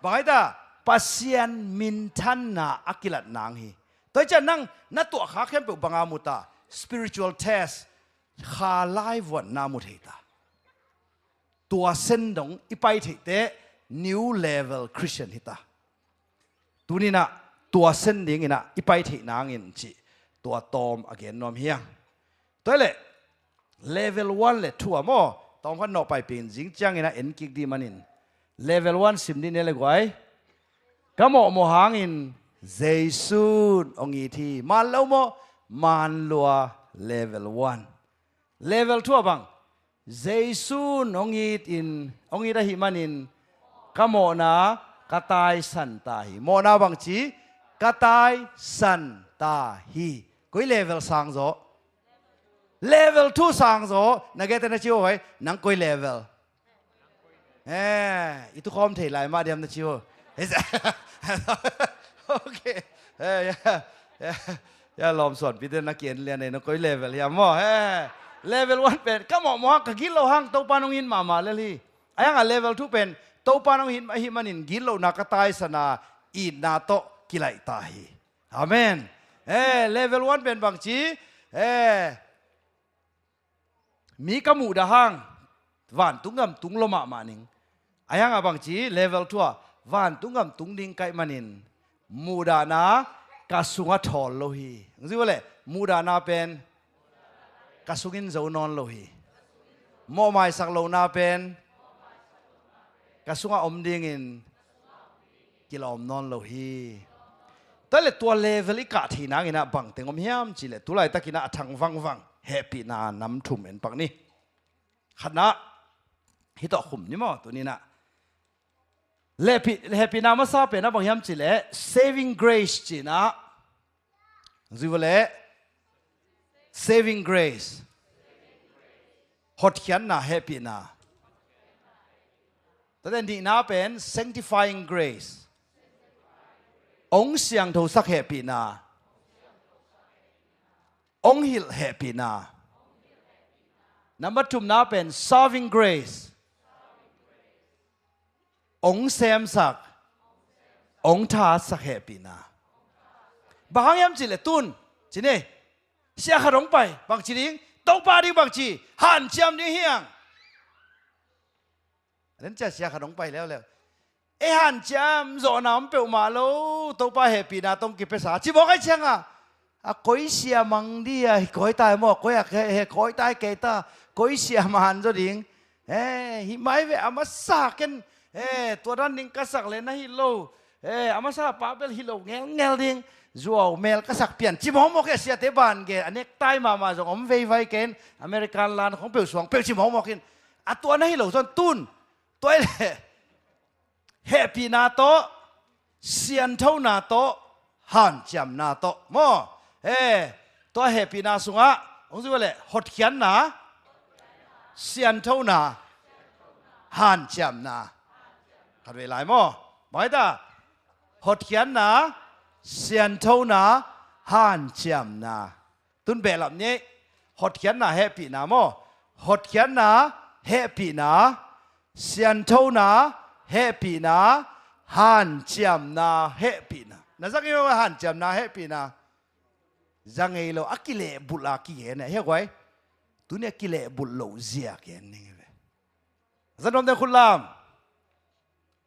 Bang ai ta, Pasian minthanna a kilat nang hi. Tua hi cian nang, na tuahkhak khempeuh banga mu ta, spiritual test, kha lai vuanna mu thei ta. Tua sen dong i pai theihte, new level Christian hi ta. Tuninah tua sen dinginah i pai theih nangin cih tua tawm a gen nuam hiang. Tua hileh level one le two a maw, tawm khat nawh paipin zing cianginah en kik dih manin level one sim dih ni le guai. Ka mawhmawh hangin Jesu'n hong it hi. Man lo maw? Man lua. Level one. Level two a bang? Jesu'n hong it in, hong it ahih manin ka mawhna ka taisan ta hi. Mawhna bangci? Ka taisan ta hi. Koi level sang zaw? Level two sang zaw. Na gete na ci uh hoi, nang koi level? Eh, i tukhawm thei lai mah diam na ci uh. Ok. Eh, ya, ya, ya, lawm suanpite na ki-en lian ei, na koi level hiam maw? Eh, level one pen ka mawhmawh hang, ka gitloh hang Topa nong it mahmah lel hi. Ahi hanga level two pen Topa nong it ahih manin gitlohna ka taisana itna tawh kilaih ta hi. Amen. Eh, level one pen bangci? Eh, mi ka muhdah hang vantung gam tung lo mahmah ning. Ahi hanga bangci? Level two a vantung gam tung ding kaih manin muhdahna ka sungah thawl lo hi. Hong zui uh leh muhdahna pen ka sungin zo nawn lo hi. Mawhmaisak lohna pen ka sungah om dingin kilawm nawn lo hi. Tua hileh tua level i kah thei nanginah bangteng om hiam cihleh tulaitakinah a thang vangvang hehpihna nam thum en pak ni. Khatna, hih tawh khum ni maw tuninah. Lehpih, hehpihna masa pen a bang hiam cihleh saving grace cinah. Zui vawleh saving grace. Hotkhiatna, hehpihna. Tate nihna pen sanctifying grace. Hong siangthosak hehpihna. Hong hilh hehpihna. Number thumna pen serving grace. Hong semsak, hong thatsak hehpihna. Bang hang hiam cihleh tun ci ni. Sia khat hong pai, bangci ding? Topa ding bangci? Hanciam ding hiang. A den cia sia khat hong pai leuleu. Ei hanciam zawhna om peuhmah lo, Topa hehpihna tawh hong kipiasa ci mawk ai cianga. A koi sia mang dia, hi koi tai maw, koi a ke, he koi tai kei ta, koi sia man zaw ding. Eh, hi mai ve, a masa ken, eh, tua dan ding ka sak le na hi lo. Eh, a masa pa bel hi lo ngelngel ding. Zuau mel ka sak pian. Ci mawkmawk e, siate ban ge, a nektai mahmah zong om veivai ken. American lan khong peuh suang, peuh ci mawkmawk in. A tua na hi lo zon tun. Tua i le. Hehpihna tawh, sianthona tawh, hanciamna tawh. Maw? Eh, tua hehpihna sungah, hong zui le, hotkhiatna, sianthona, hanciamna. Khat vei lai maw? Bang hi ta? Hotkhiatna, sianthona, hanciamna. Tun behlap ni, hotkhiatna hehpihna maw? Hotkhiatna hehpihna, sianthona hehpihna, hanciamna hehpihna. Na zak i maw hanciamna hehpihna? Za ngei lo, a kilehbulh a kigen e, hia guai? Tuni a kilehbulh loh zia gen ning e ve. Za nuam teng khut lam.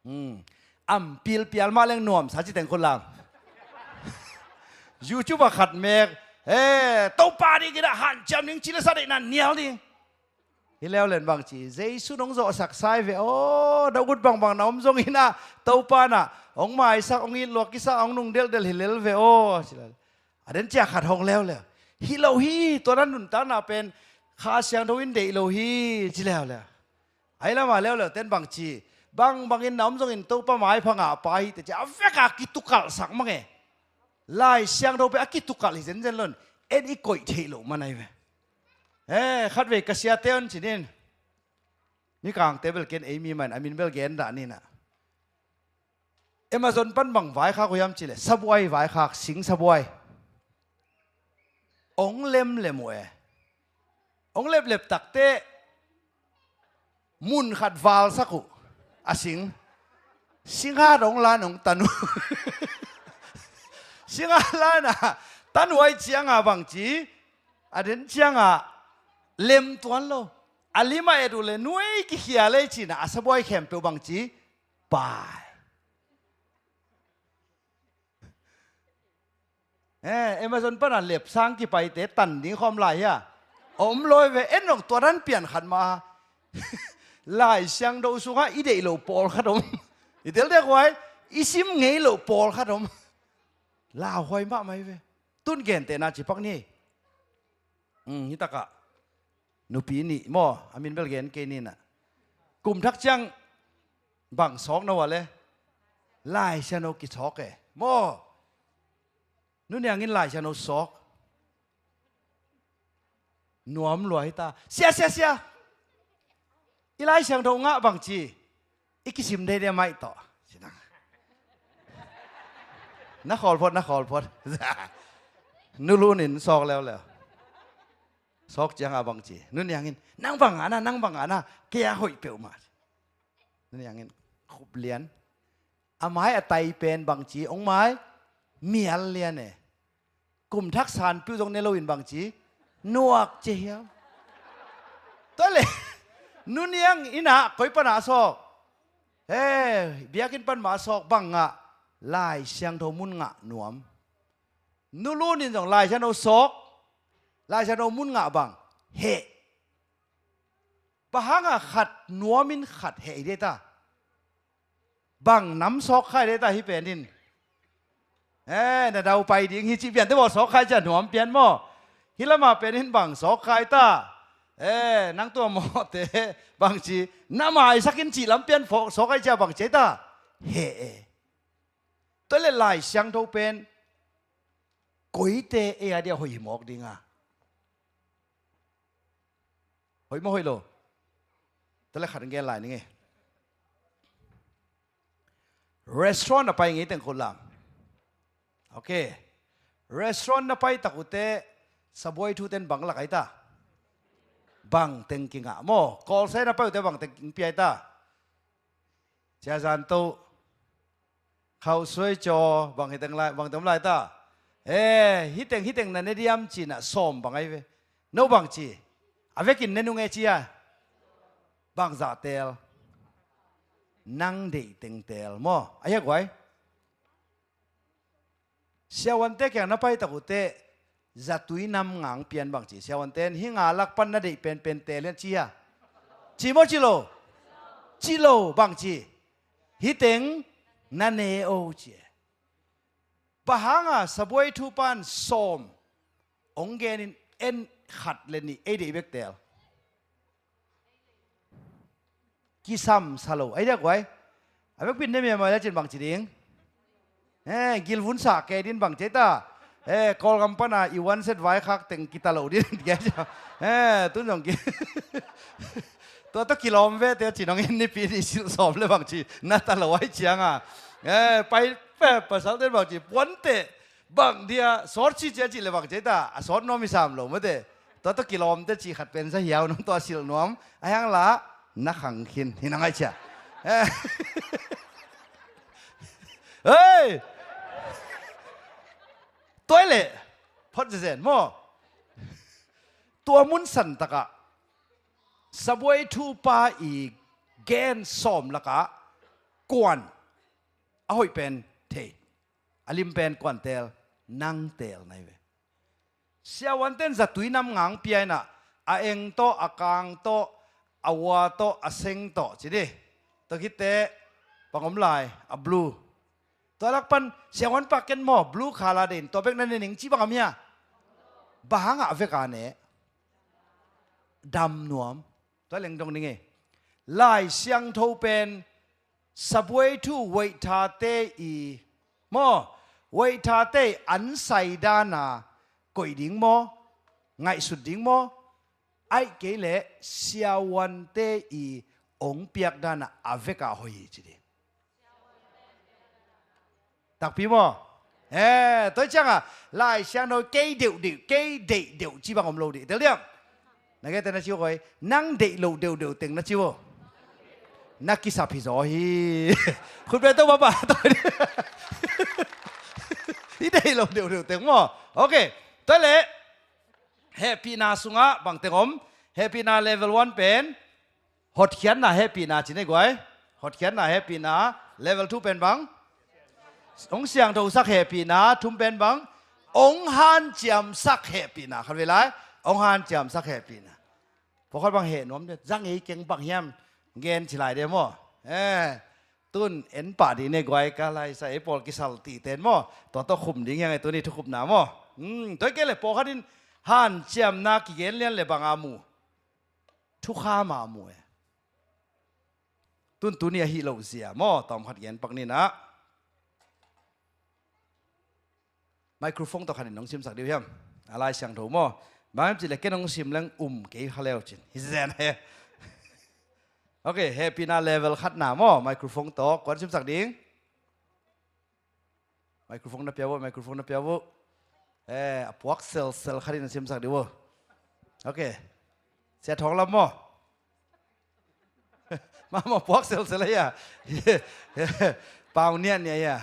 Hmm. Ampil pial mah leng nuamsa ci teng khut lam. YouTube ah khat mek. Eh, Topa ding kina hanciam ding ci le sa deihna nial ding. Hi leuleu bang ci. Jesu nong zawhsak sai ve aw. Dagut bangbang na om zong ina. Topa na. Hong maisak, hong itluak kisa, hong nung delhdel hi lel ve aw. Ci lel. A den cia khat hong leuleu. Hi lo hi, tua na nuntakna pen Kha Siangtho in deih lo hi, ci leuleu. Ai lama leuleu ten bang ci. Bangbangin na om zongin Topa maipha ngah pa hi te cia. A veka kitukalhsak mange. Lai Siangtho pen a kitukalh hi zenzen lon. En i koih theih loh man ai ve. Eh, khat vei ka siate on cinin. Mikangte bel ken ei mi man, a min bel gen dah nina. Amazon pan bang vaikhak uh hiam cileh, sabuai vaikhak, sing sabuai. Ong lemlem uh e. Ong leplep takte mun khat valsak uh a sing. Singhat ong lan ong tan uh. Singhat lan a tan uh ai cianga bangci, a den cianga lem tuan lo. A lima et uh le nuai kikhia lei cina a sabuai khempeuh bangci pai. Eh, Amazon pana lepsang kipaite tan ding khawm lai hia? Om loi ve, en nong tua dan pian khat ma. Lai Siangtho sunga i deih lo pawl khat om. I tel dek huai, i sim ngei lo pawl khat om. Lauhuai mahmah hi ve. Tun gentehna cipak ni. Hmm, hi takah. Nupi nih maw, a min bel gen kei nina. Kum thak ciang bang sawk na uh a le. Lai Siangtho kisawk e. Maw. Nuniangin Lai Siangtho sawk. Nuam lua hi ta. Sia, sia, sia. I Lai Siangtho ngah bangci. I kisim deidei maih tawh. Sinang. Na khawl phot, na khawl phot. Nulunin sawk leuleu. Sawk cianga bangci. Nuniangin. Nang bang ana, nang bang ana. Kei a hoih peuhmah. Nuniangin. Khup lian. A mai a tai pen bangci. Ong mai. Mial lian e. Kum thak sanpiu zong ne loin bangci nuak cia hiam? Tua le nuniang ina koi pana a sawk? He, biakinn pan ma a sawk bang ngah? Lai Siangtho mun ngah nuam. Nulunin zong Lai Siangtho sawk. Lai Siangtho mun ngah bang? Heh. Bang hanga khat nuamin khat heh hi deta? Bang nam sawk khai deta hi penin? Eh, na dau pai ding hi cih piante baw sawk khai cia nuam pian maw? Hi lama penin bang sawk khai ta? Eh, nang tua mawhte bangci na maisakin cih lam pian sawk khai cia bangci ta? Heh e. Tua le Lai Siangtho pen koite ei a dia hoih hi mawk dinga. Hoih maw hoih lo? Tale khat gen lai ning e. Restaurant a pai ngei teng khut lam. Ok. Restaurant na pai tak ute sabuai thu ten bang lak ai ta? Bang teng kingah maw? Call sign na pai ute bang teng kingpia ai ta? Cia zan to. Khauh suai caw bang hiteng lai, bang tom lai ta. Eh, hiteng, hiteng na ne diam cina sawm bang ai ve. No bangci. A vekin ne nung e cia. Bang zah tel. Nang deih teng tel maw? A hiak guai. Siavuante kiang na pai tak ute. zatui nam ngang pian bang ci. Siavuanten hih nga lak pan na deih penpen teel in ci hia? Ci maw ci lo? Ci lo bang ci. Hih teng na ne o ci e. Bang hanga sabuai thu pan sawm hong genin en khat le nih ei deih bek teel? Kisam sa lo. Ai diak guai. A vekpi in ne miamai le cin bang ci ding? Eh, gilvun sa kei din bang ci ta. Eh, Kawlgam pana i one set vaikhak teng kita lo din. Eh, tun zong ki. Tua tawh kilawm ve te cin hong in nipi ni silh sawm le bang ci. Na ta lo ai cianga. Eh, pai pe pasal ten bang ci. Puante. Bang dia sawt ci cia ci le bang ci ta. A sawt nuam i sam lo mate. Tua tawh kilawmte cih khat pen sa hiau nong tua silh nuam. A hiang la na khang khin hi na ngai cia. Eh. Hei! Tua i leh phot zezen maw? Tua mun san takah sabuai thupa i gen sawm lakah kuan a hoih pen thei. A lim pen kuan teel, nang teel nai ve. Siavuanten zatui nam ngang pia inah, a eng tawh, a kang tawh, a ua tawh, a seng tawh ci ni. Tua khitte bang om lai, a blue. Tua lak pan siavuan pak ken maw, blue khala den tua bek na ne ning ci bang a mia. Bang hangah a veka ne? Dam nuam. Tua leng dong ning e. Lai Siangtho pen sabuai thu weihthate i maw, weihthate i an sai dana koih ding maw, ngaihsut ding maw, aih kei leh siavuante i ong piak dana a veka hoih hi ci ding. Takpi maw? Eh, tua cianga Lai Siangtho kei deuh deuh, kei deih deuh ci bang om lo dih. Tel diam? Na kei te na ciu koi, nang deih lo deuh deuh teng na ciu. Na kisap hi zaw hi. Khut be to baba to. I deih lo deuh deuh teng maw? Ok. Tua le hehpihna sungah bang teng om? Hehpihna level one pen hotkhiatna hehpihna ci nei guai. Hotkhiatna hehpihna. Level two pen bang? Hong siangthosak hehpihna. Thum pen bang? Hong hanciamsak hehpihna. Khat vei lai. Hong hanciamsak hehpihna. Pawlkhat bang heh nuam de. Zang ei keng bang hiam? Gen ci lai de maw? Eh. Tun en pah dih nei guai ka laisa ei pawl kisal tihten maw? Tua tawh khum ding hiang ei tuni thukhupna maw? Hmm, tua kei le pawlkhat in hanciamna kigen lian le bang a mu? Thukham a mu e. Tun tuni ahi lo zia maw? Tawm khat gen pak ninah. Microphone tawh khanin nong simsak dih uh hiam? A Lai Siangtho maw? Bang hiam cih le ken nong sim leng um kei kha leu cin. Hi zen he. Ok, hehpihna level khatna maw? Microphone tawh kuan simsak ding? Microphone na pia uh, microphone na pia uh. Eh, a puak selsel khanin na simsak dih uh. Ok. Sia Thawng Lam maw? Mama puak selsel ahi a. Pau niahniah ahi a.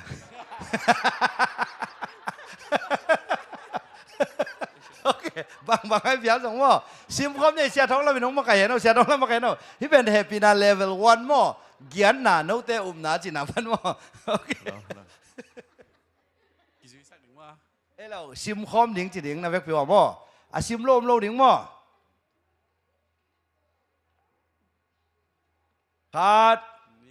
Ok, bangbang ai pial zong maw? Simkhawm ni a, Sia Thawng Lam in hong makaih hen aw, Sia Thawng Lam makaih hen aw. Hih pen hehpihna level one maw? Giatna note upna cihna pan maw? Ok. Lo, lo. Kizuisak ding maw? Elo, simkhawm ding ci ding na vekpi uh a maw? A sim lo om lo ding maw? Khat,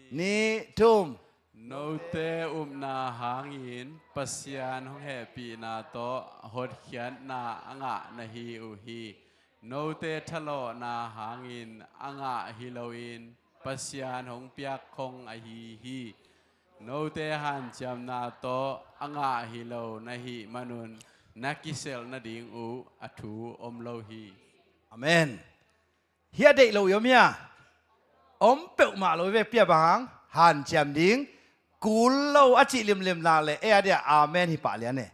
nih, thum. Note upna hangin Pasian hong hehpihna tawh hotkhiatna a ngah na hi uh hi. Note thalawhna hangin a ngah hi loin Pasian hong piak khong ahi hi. Note hanciamna tawh a ngah hi lo na hih manun na kiselh nading uh a thu om lo hi. Amen. Hia deih lo i om hia? Om peuhmah lo i vekpi a bang hang hanciam ding. Kul lo a cih limlim nak le ei a dia amen hi pah lian e.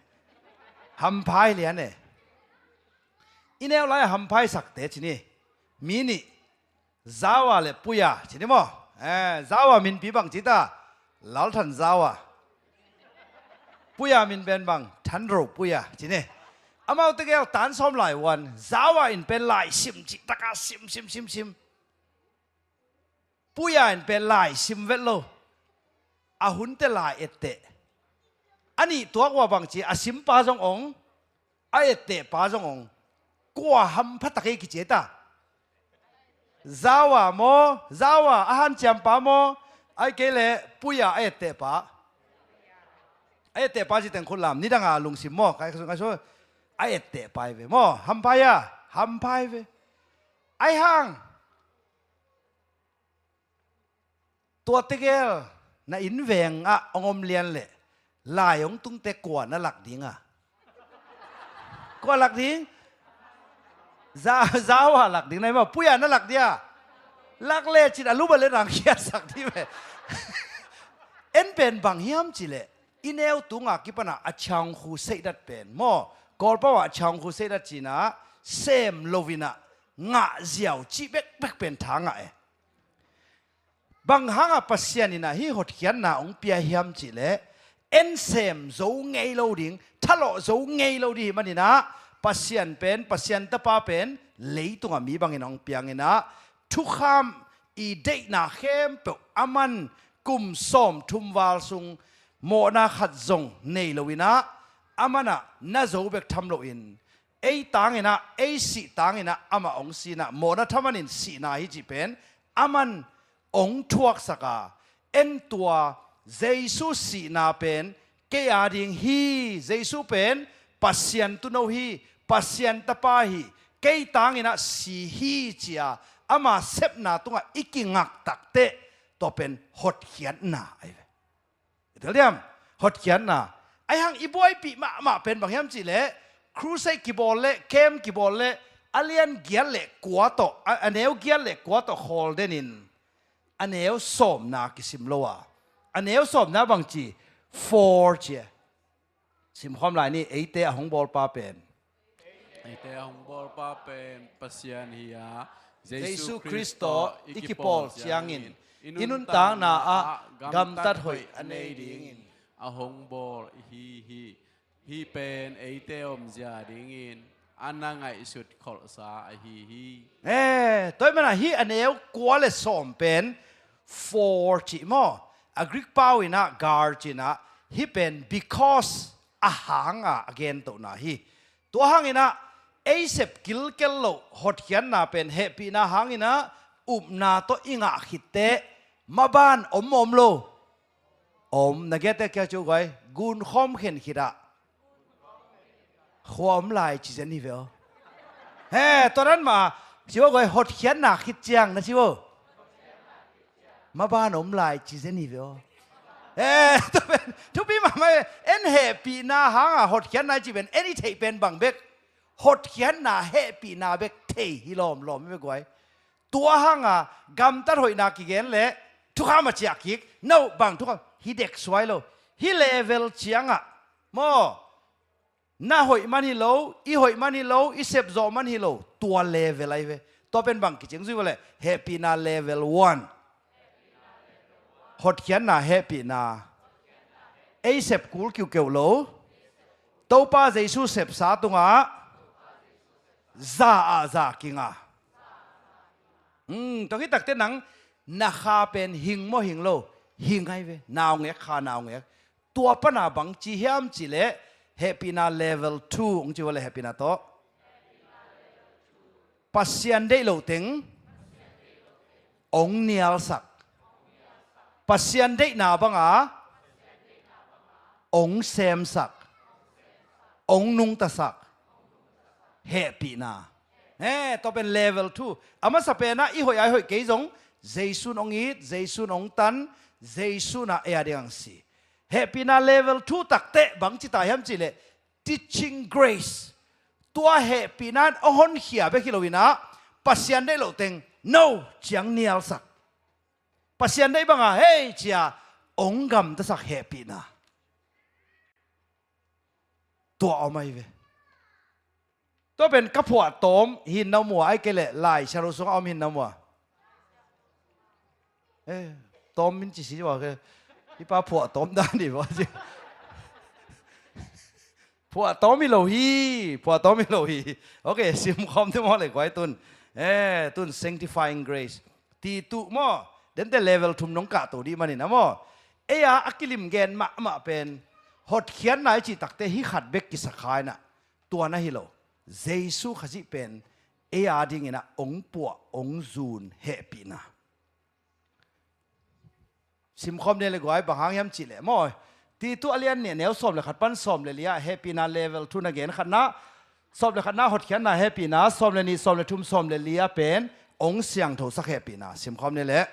Hampha hi lian e. I neu lai a hampha hi sakte ci ni. Mi nih Zawa le Puya ci ni maw? Eh, Zawa minpi bang ci ta? Lalthan Zawa. Puya min pen bang? Thanro Puya ci ni. Amaute gel tan sawm lai uan Zawa in pen lai sim cih taka sim sim sim sim. Puya in pen lai sim vet lo. A hunte lai etteh. A nih tuak ua bang ci a simpa zong ong A ettehpa zong ong kua hampha tak ei kici ei ta. Zawa maw, Zawa a hanciampa maw, ahih kei leh Puia a ettehpa. A ettehpa ci teng khut lam, nidanga lungsim maw, kai, kai, kai, a ettehpa hi ve maw, hampha hi a, hampha hi ve. Ahih hang tua tegel na innveng ah hong om lian leh lai hong tungte kua na lak ding a? Kua lak ding? Za, Zawa lak ding na hi maw, Puia na lak ding a? Lak lecin a lum a le rang khiatsak ding ve. En pen bang hiam cih leh i neu tunga kipana a changhu seidat pen maw, Kawlpau ah a changhu seidat cina sem loinah ngah ziau cih bekbek pen tha ngah e. Bang hanga Pasian inah hih hotkhiatna hong pia hiam cih leh en sem zo ngei lo ding, thalawh zo ngei lo ding hih maninah Pasian pen, Pasian Tapa pen leitunga mi bangin hong pianginah thukham i deihna khempeuh aman kum sawmthum val sung mawhna khat zong nei loinah amanah na zo bek tham loin ei tanginah, ei sih tanginah amah hong sinah mawhna thamanin sihna hi cih pen aman hong thuaksak a, en tua Jesu sihna pen kei a ding hi, Jesu pen Pasian tuuno hi, Pasian Tapa hi, kei tanginah si hi cia ama sepna tungah i kingak takteh tua pen hotkhiatna ahi ve. I tel diam? Hotkhiatna. Ahih hang i buaipih mahmah pen bang hiam cih leh crusade kibawl leh, camp kibawl leh a lian giat leh kua tawh, a, a neu giat leh kua tawh khawl denin a neu sawmna kisim lo a, a neu sawmna bang ci? Four ci e. Simkhawm lai ni, eite a hong bawlpa pen. Eite a hong bawlpa pen Pasian hi a, Jesu Khrist tawh i kipawl ciangin i nuntakna ah gamtat hoih a nei dingin a hong bawl i hi hi. Hih pen eite omzia dingin a na ngaihsut kholhsa ahi hi. Eh, tua ahih manin hih a neu kua le sawm pen four cih maw? A Greek pau inah gar ci inah hih pen because a hanga a gentohna hi. Tua hanginah ei sep kilkel loh hotkhiatna pen hehpihna hanginah upna tawh i ngah khitteh maban om om lo. Om, na giate kia cu guai, gunkhawm khen khitah khua om lai ci zen hi ve aw. He, tua dan mah ci aw guai, hotkhiatna khit ciang na ci aw. Maban om lai ci zen hi ve aw. He, tua pen thupi mahmah hi. En hehpihna hanga hotkhiatna i ci pen en i theih pen bang bek? Hotkhiatna hehpihna bek thei hi lawmlawm hi ve guai. Tua hanga gamtat hoihna kigen leh thukham a ciah kik. No, bang thukham? Hih dek suai lo. Hih level ciangah maw, na hoih man hi lo, i hoih man hi lo, i sepzawh man hi lo, tua level ahi ve. Tua pen bang kicing zui vawleh hehpihna level one. Hotkhiatna hehpihna. Ei sep kul kiukeuh lo. Topa Jesu sepsa tungah za ah za kinga. Hmm, tua khit takteh nang na kha pen hing maw hing lo? Hing ahi ve. Naungek, kha naungek. Tua pana bang ci hiam cih leh hehpihna level two hong ci vawleh hehpihna tawh. Pasian deih loh teng hong nialsak. Pasian deihna banga hong semsak, hong nungtasak. Hehpihna. He, tua pen level two. A masa penah i hoih a i hoih kei zong Jesu'n hong it, Jesu'n hong tan, Jesu'n a ei a ding ang si. Hehpihna level two takteh bang ci ta hiam cih leh teaching grace. Tua hehpihna in hong honkhia bek hi loinah Pasian deih loh teng no ciang nialsak. Pasian deih banga hei cia hong gamtasak hehpihna. Tua om ahi ve. Tua pen ka phuahtawm hi na mua, ahih kei leh Lai Siangtho sungah om hi na mua. Eh, tawm min ci si ua ke. Hih pa phuahtawm dan hi ua ci. Phuahtawm hi lo hi, phuahtawm hi lo hi. Ok, simkhawm te maw le guai tun. Eh, tun sanctifying grace. Ti tuh maw, dente level thum nong kahto dih manin a maw. Ei-a a kilim gen mahmah pen hotkhiatna i cih takteh hih khat bek kisakha inah. Tua na hi lo. Jesu Khazih pen ei a dingin ah ong puah, ong zun hehpihna. Simkhawm ni le guai, bang hang hiam cih leh maw, Titu a lian nih, a neu sawm le khat pan sawm le li ah hehpihna level thu na gen khatna, sawm le khatna hotkhiatna hehpihna, sawm le nih, sawm le thum, sawm le li ah pen ong siangthosak hehpihna. Simkhawm ni le.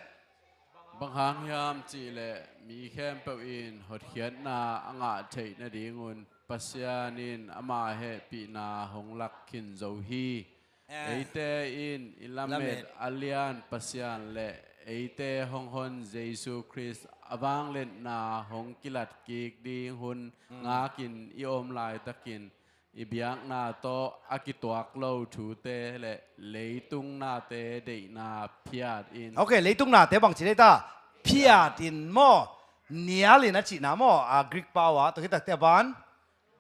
Bang hang hiam cih leh mi khempeuh in hotkhiatna a ngah theih nadingun Pasian in ama hehpihna hong lak khin zo hi. Eh. Eite in i lamet, lamet a lian Pasian le eite hong hon Jesu Khrist a vangliatna hong kilat kik ding hun, mm, ngakin i om laitakin i biakna tawh a kituak lo thute le leitung nate deihna phiat in. Ok, leitung nate bangci deih ta? Phiat in maw? Nial in a cihna maw? A Greek pau ah, tua khit takte a ban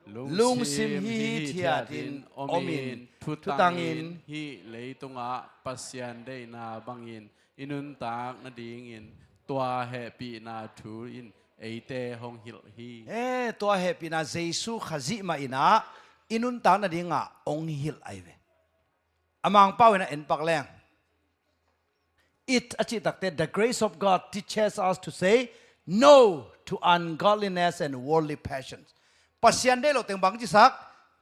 lungsim hithiatin omin, thutangin hih leitungah Pasian deihna bangin i nuntak nadingin tua hehpihna thu in eite hong hilh hi. Eh, tua hehpihna Jesu Khazih mah in ah i nuntak nadingah hong hilh ahi ve. A Mangpau in ah en pak leng. It a cih takte, the grace of God teaches us to say no to ungodliness and worldly passions. Pasian deih loh teng bang cisak?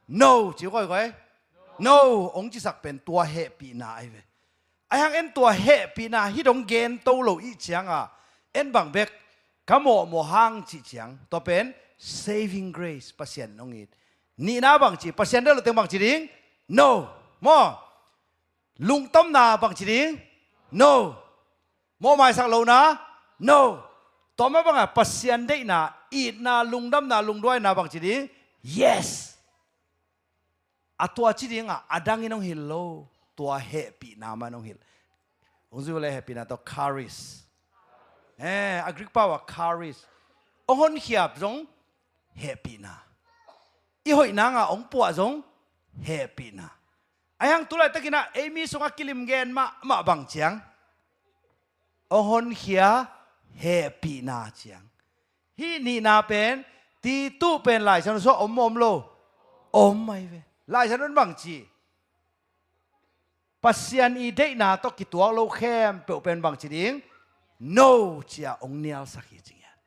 No, ci uh kawikawi. No, hong cisak pen tua hehpihna ahi ve. Ahi hang en tua hehpihna hih dong gen to lo i hih ciangah en bang bek ka mawhmawh hang cih ciang, tua pen saving grace, Pasian in hong it. Nihna bangci, Pasian deih loh teng bangci ding? No. Maw? Lungdamna bangci ding? No. Mawhmaisak lohna? No. Tua mah bangah Pasian deihna, itna, lungdamna, lungduaina bangci ding? Yes. A tua ci dingah a dangin hong hilh lo. Tua hehpihna mah in hong hilh. Hong zui le hehpihna tawh charis. Eh, a Greek pau ah charis. Hong honkhia zong hehpihna. I hoih nangah hong puah zong hehpihna. Ahi hang tu laitakin ah ei mi sungah kilim gen mahmah bang ciang? Hong honkhia hehpihna ciang. Hih nihna pen, Titu pen Lai Siangtho sungah om maw om lo? Om ahi ve. Lai Siangtho in bangci? Pasian i deihna tawh kituak lo khempeuh pen bangci ding? No, ci-a hong nialsak hi ci ngiat.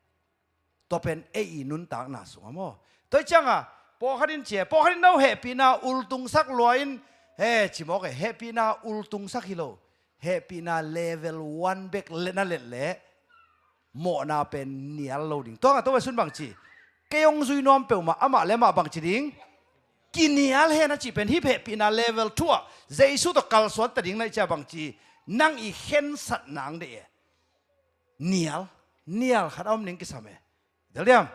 Tua pen ei i nuntakna sungah maw? Tua hi ciangah pawlkhat in ci e, pawlkhat in no hehpihna ultungsak lua in, he, ci mawk e, hehpihna ultungsak hi lo. Hehpihna level one bek le na let leh mawhna pen nial lo ding. Tua ngah to ve sun bangci? Kei hong zui nuam peuhmah amah le amah bangci ding? Kinial hen a cih pen hih hehpihna level two ah Jesu tawh kalsuan ta ding na i cia bangci? Nang i khensat nang deih e. Nial, nial khat a om ning kisam e. Del diam?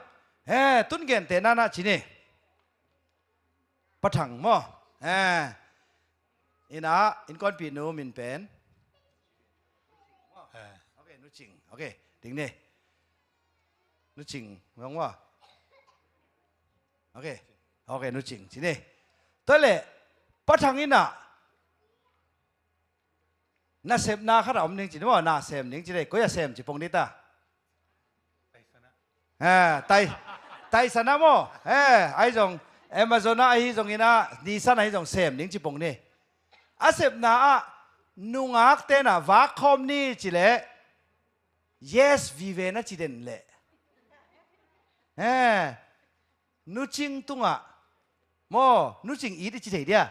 He, tun gente nanah ci ni. Pa Thang maw? He. Ina, innkuanpih nu min pen? He. Ok, Nu Cing. Ok, ding ni. Nu Cing, mong maw? Ok. Ok, Nu Cing, ci ni. Tua leh, Pa Thang ina. Nasepna khat a om ning ci ni maw, na sem ning ci ni, koi a sem ci pong ni ta. Eh, tai, tai sana maw, eh, ahi zong, Amazon ah ahi zong ina, Nissan ahi zong sem ning ci pong ni. A sepna ah, nungak tena vak khawm ni ci leh, yes, vive na ci den leh. Eh, Nu Cing tungah, maw, Nu Cing it i ci thei dia?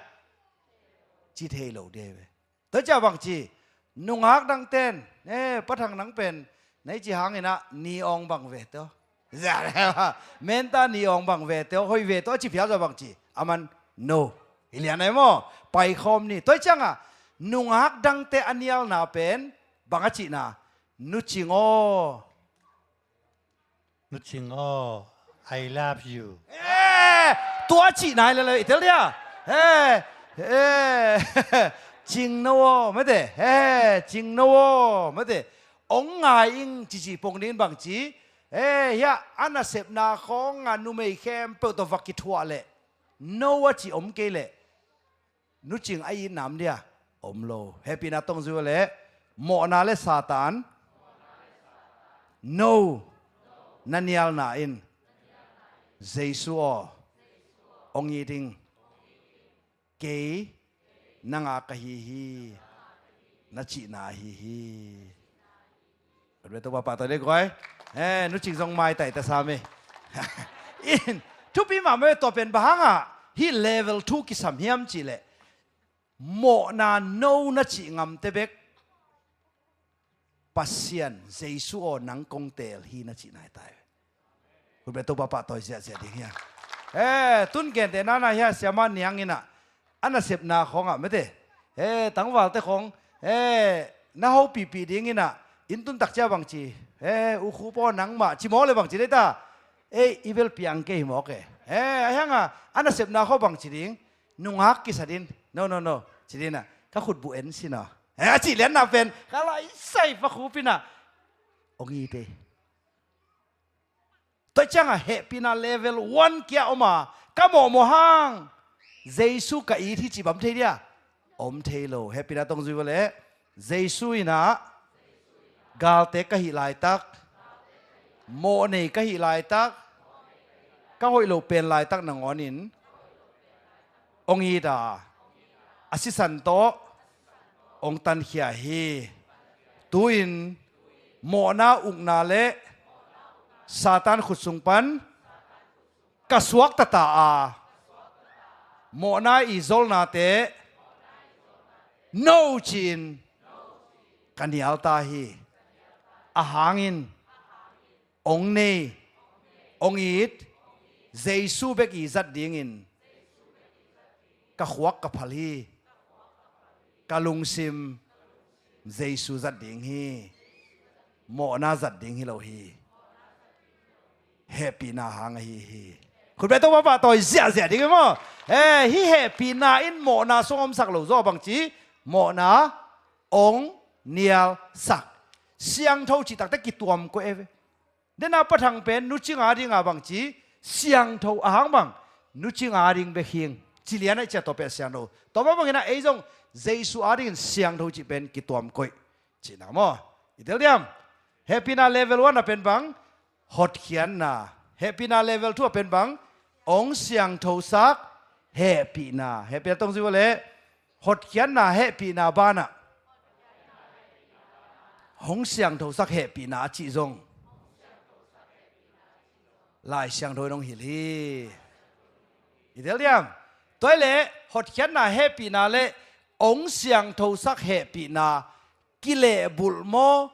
Ci thei lo dia ve. Tua cia bangci, nungak dangten, eh, Pa Thang nang pen, na i ci hangin ah, ni awng bang ve teo. Menta ni awng bang ve teo, hoih ve teo, a ci phial zaw bangci. Aman, no. Hi lian ai maw, paikhawm ni. Tua ciangah, nungak dangte a nialna pen, bang a cihna, Nu Cing aw. Nu Cing aw, I love you. Eh, tua cih nai lele, i tel dia. Eh, eh, Cing no aw, mate. Eh, Cing no aw, mate. Ong ngai ing cici pong din bangci. Eh, hia, a nasepna khawng a numei khempeuh tawh va kithuah leh. No a ci om kei leh. Nu Cing a itna om dia? Om lo. Hehpihna tawh zui leh, mawhna le Satan. No. Na nialna in. Jesu aw. Ong it ing. kei nanga ka hi hi, na cihna ahi hi. Khutbet Topa pahtawi le guai. Eh, nu Cing zong maitai ta sam e. In, thupi mahmah e. Tua pen bang hangah hih level two kisam hiam cihleh, mawhna no na cih ngamte bek Pasian, Jesu aw, nang kong teel hi na cihna hi ta hi. Khutbet Topa pahtawi ziahziah ding hi a. Eh, tun gente nana hi a, siamah niang inah a nasepna khawngah mete, eh, tangvalte khawng, eh, na hopihpih ding inah, inn tun takcia bangci, eh, ukhup aw nangmah ci mawk le bangci dei ta. Eh, i bel piang kei hi mawk e. Eh, a hianga a nasepna khaw bangci ding, nungak kisa din, no, no, no, ci dinah ka khutbuh en sin aw, eh, a cih lianna pen ka laisai pa khupinah ong it e. Tua ciangah hehpihna level one kia om a, ka mawhmawh hang Jesu ka it hi cih bang om thei dia? Om thei lo. Hehpihna tawng zui vua leh, Jesu inah galte ka hih laitak, mawhnei ka hih laitak, ka hoih loh pen laitak nangawnin ong it a, a sisan tawh ong tankhia hi. Tu-in mawhna ukna le Satan khut sung pan ka suakta ta a, mawhna i zolnate no ci-in ka nial ta hi. A hangin ong nei, ong it, Jesu bek i zat dingin ka khuak ka phal hi. Ka lungsim Jesu zat ding hi. Mawhna zat ding hi lo hi. Hehpihna hang ahi hi. Khutbet Topa pahtawi ziahziah ding hi maw? Eh, hih hehpihna in mawhna sung omsak lo zaw bangci, mawhna ong nialsak. Siangtho cih takte kituam koih e ve. Dena Pa Thang pen Nu Cing a dinga bangci, siangtho a hang bang, Nu Cing a ding bek hing ci lian a i ciah tua pen siangtho. Tua mah bangin ah ei zong Jesu a dingin siangtho cih pen kituam koih cihna maw? I tel diam? Hehpihna level one a pen bang, hotkhiatna. Hehpihna level two a pen bang, ong siangthosak hehpihna. Hehpihna tawng zui vua leh, hotkhiatna hehpihna banah hong siangthosak hehpihna a cih zong Lai Siangtho in hong hilh hi. I tel diam? Tua hi leh hotkhiatna hehpihna le ong siangthosak hehpihna kilehbulh maw,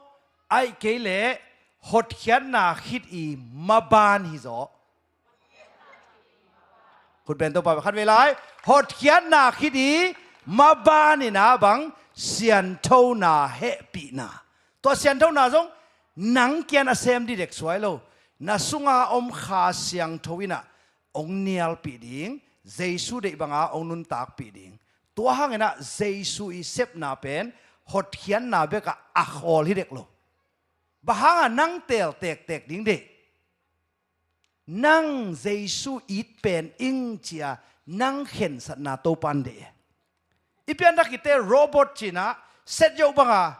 ahih kei leh hotkhiatna khit i maban hi zaw? Khutbeng Topa khatvei lai. Hotkhiatna khit i maban in ah bang, sianthona hehpihna. Tua sianthona zong nang kiang a sem ding dek suai lo. Na sunga om Kha Siangtho in ah ong nialpih ding, Jesu deih banga ong nuntakpih ding. Tua hangin ah Jesu i sepna pen hotkhiatna bekah a khawl hi dek lo. Bang hangah nang teel tektek ding dei? Nang Jesu it pen ing cia nang khensatna Topan deih e. I pianthak kite robot cih in ah set yoh banga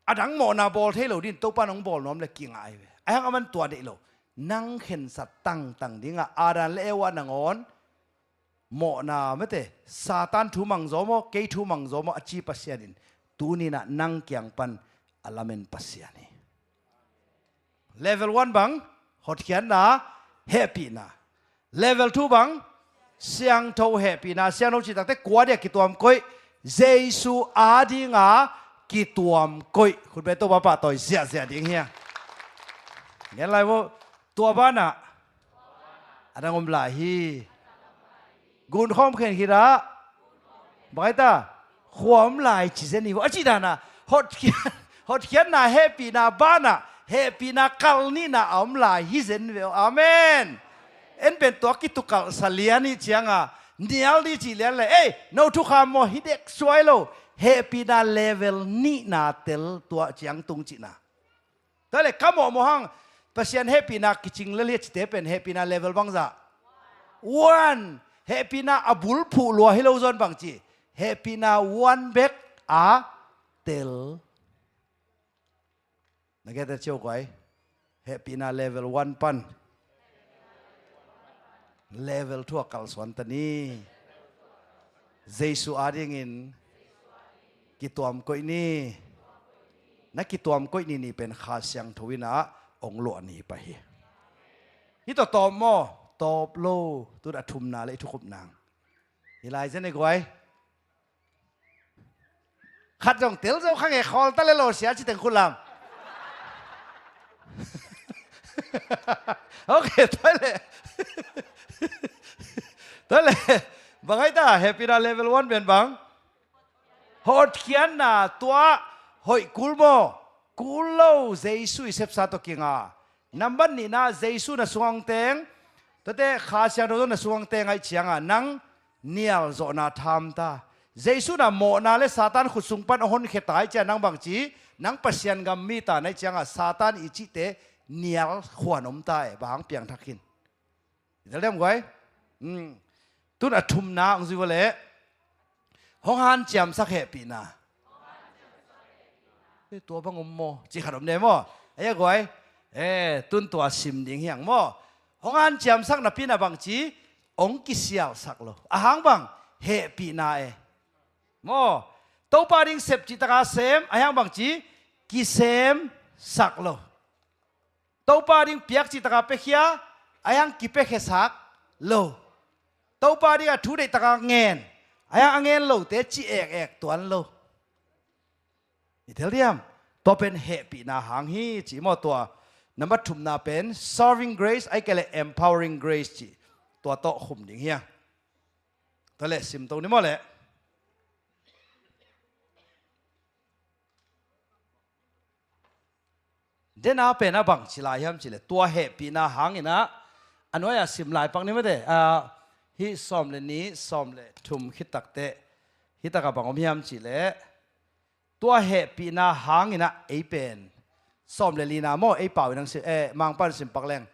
a dang mawhna bawl thei lo ding, Topan hong bawl nuam le kingah ahi ve. Ahi hang aman tua deih lo. Nang khensat tangtang dingah Adam le Eva nangawn mawhna mete, Satan thu mangzaw maw, kei thu mangzaw maw a ci Pasian in tuni in ah nang kiang pan a lamen Pasian hi. Level one bang, hotkhiatna hehpihna. Level two bang, siangtho hehpihna. Siangtho cih takte kua dingah kituam koih? Jesu a dinga kituam koih. Khutbeng Topa pahtawi ziahziah ding hi a. Ngen lai vo. Tua banah a dang om lai hi. Gunkhawm khen khit ah, bang hi ta, khua om lai ci zen hi vo a cih dan ah, hotkhiat, hotkhiatna hehpihna banah hehpihna kal nihna a om lai hi zen ve aw. Amen. En pen tua kitukalhsa lian hi cianga nial ding cih lian le, ei, no thukham maw, hi dek suai lo. Hehpihna level nihna tel tua ciang tung cihna. Tua le ka mawhmawh hang Pasian hehpihna kicing lel hi a cite pen hehpihna level bangzah? One. Hehpihna a bulphuh lua hi lo zaw in bang ci? Hehpihna one bek a tel. Na gete cio guai. Hehpihna level one pan level two a kalsuan ta ni. Jesu adingin kituam koih ni. Na kituam koih ni ni pen Kha Siangtho in ah hong luah ni pah hi. Hih tawh tawp maw? Tawp lo. Tun a thumna le i thukhupna hi lai zen e guai. Khat zong tel zo kha nge khawl ta le lo sia ci teng khut lam. Ok, tua le. Tua le. Bang ai ta, happy na level one pen bang? Hotkhiatna, tua hoih kul maw? Kul lo, Jesu i sepsa tawh kinga. Nambat nihna, Jesu na sungah hong teng. Tuate Kha Siangtho na sungah hong teng ahih ciangah nang nial zawhna tham ta. Jesu na mawhna le Satan khut sung pan a honkhia ta ahih ciangah nang bangci, nang Pasian gam mi ta na hih ciangah Satan i cihte nial khuan om ta e, bang hang piangthak khin. I tel diam guai? Hmm. Tun a thumna hong zui vua leh. Hong hanciamsak hehpihna. Eh, tua bang om maw? Ci khat om ne maw? Ei a guai. Eh, tun tua sim ding hiang maw? Hong hanciamsak napi na bangci, hong kisialsak lo. A hang bang, hehpihna e. Maw? Topa ding sep cih taka sem, a hang bangci, kisemsak lo. Topa ding piak cih taka piakhia, a hang kipiakhiasak lo. Topa ding a thu deih taka ngen, a hang a ngen lote ci ek ek tuan lo. I tel diam? Tua pen hehpihna hang hi ci maw tua. Nambat thumna pen serving grace, ahih kei leh empowering grace ci. Tua tawh khum ding hi a. Tua leh sim to ni maw leh. Dena pen a bangci lai hiam cih leh tua hehpihna hangin ah, a nuai-ah sim lai pak ni mate, ah, hih sawm le nih, sawm le thum khit takteh, hih takah bang om hiam cih leh, tua hehpihna hangin ah ei pen, sawm le lina maw, ei pau in ang sim, eh, Mangpau in sim pak leng.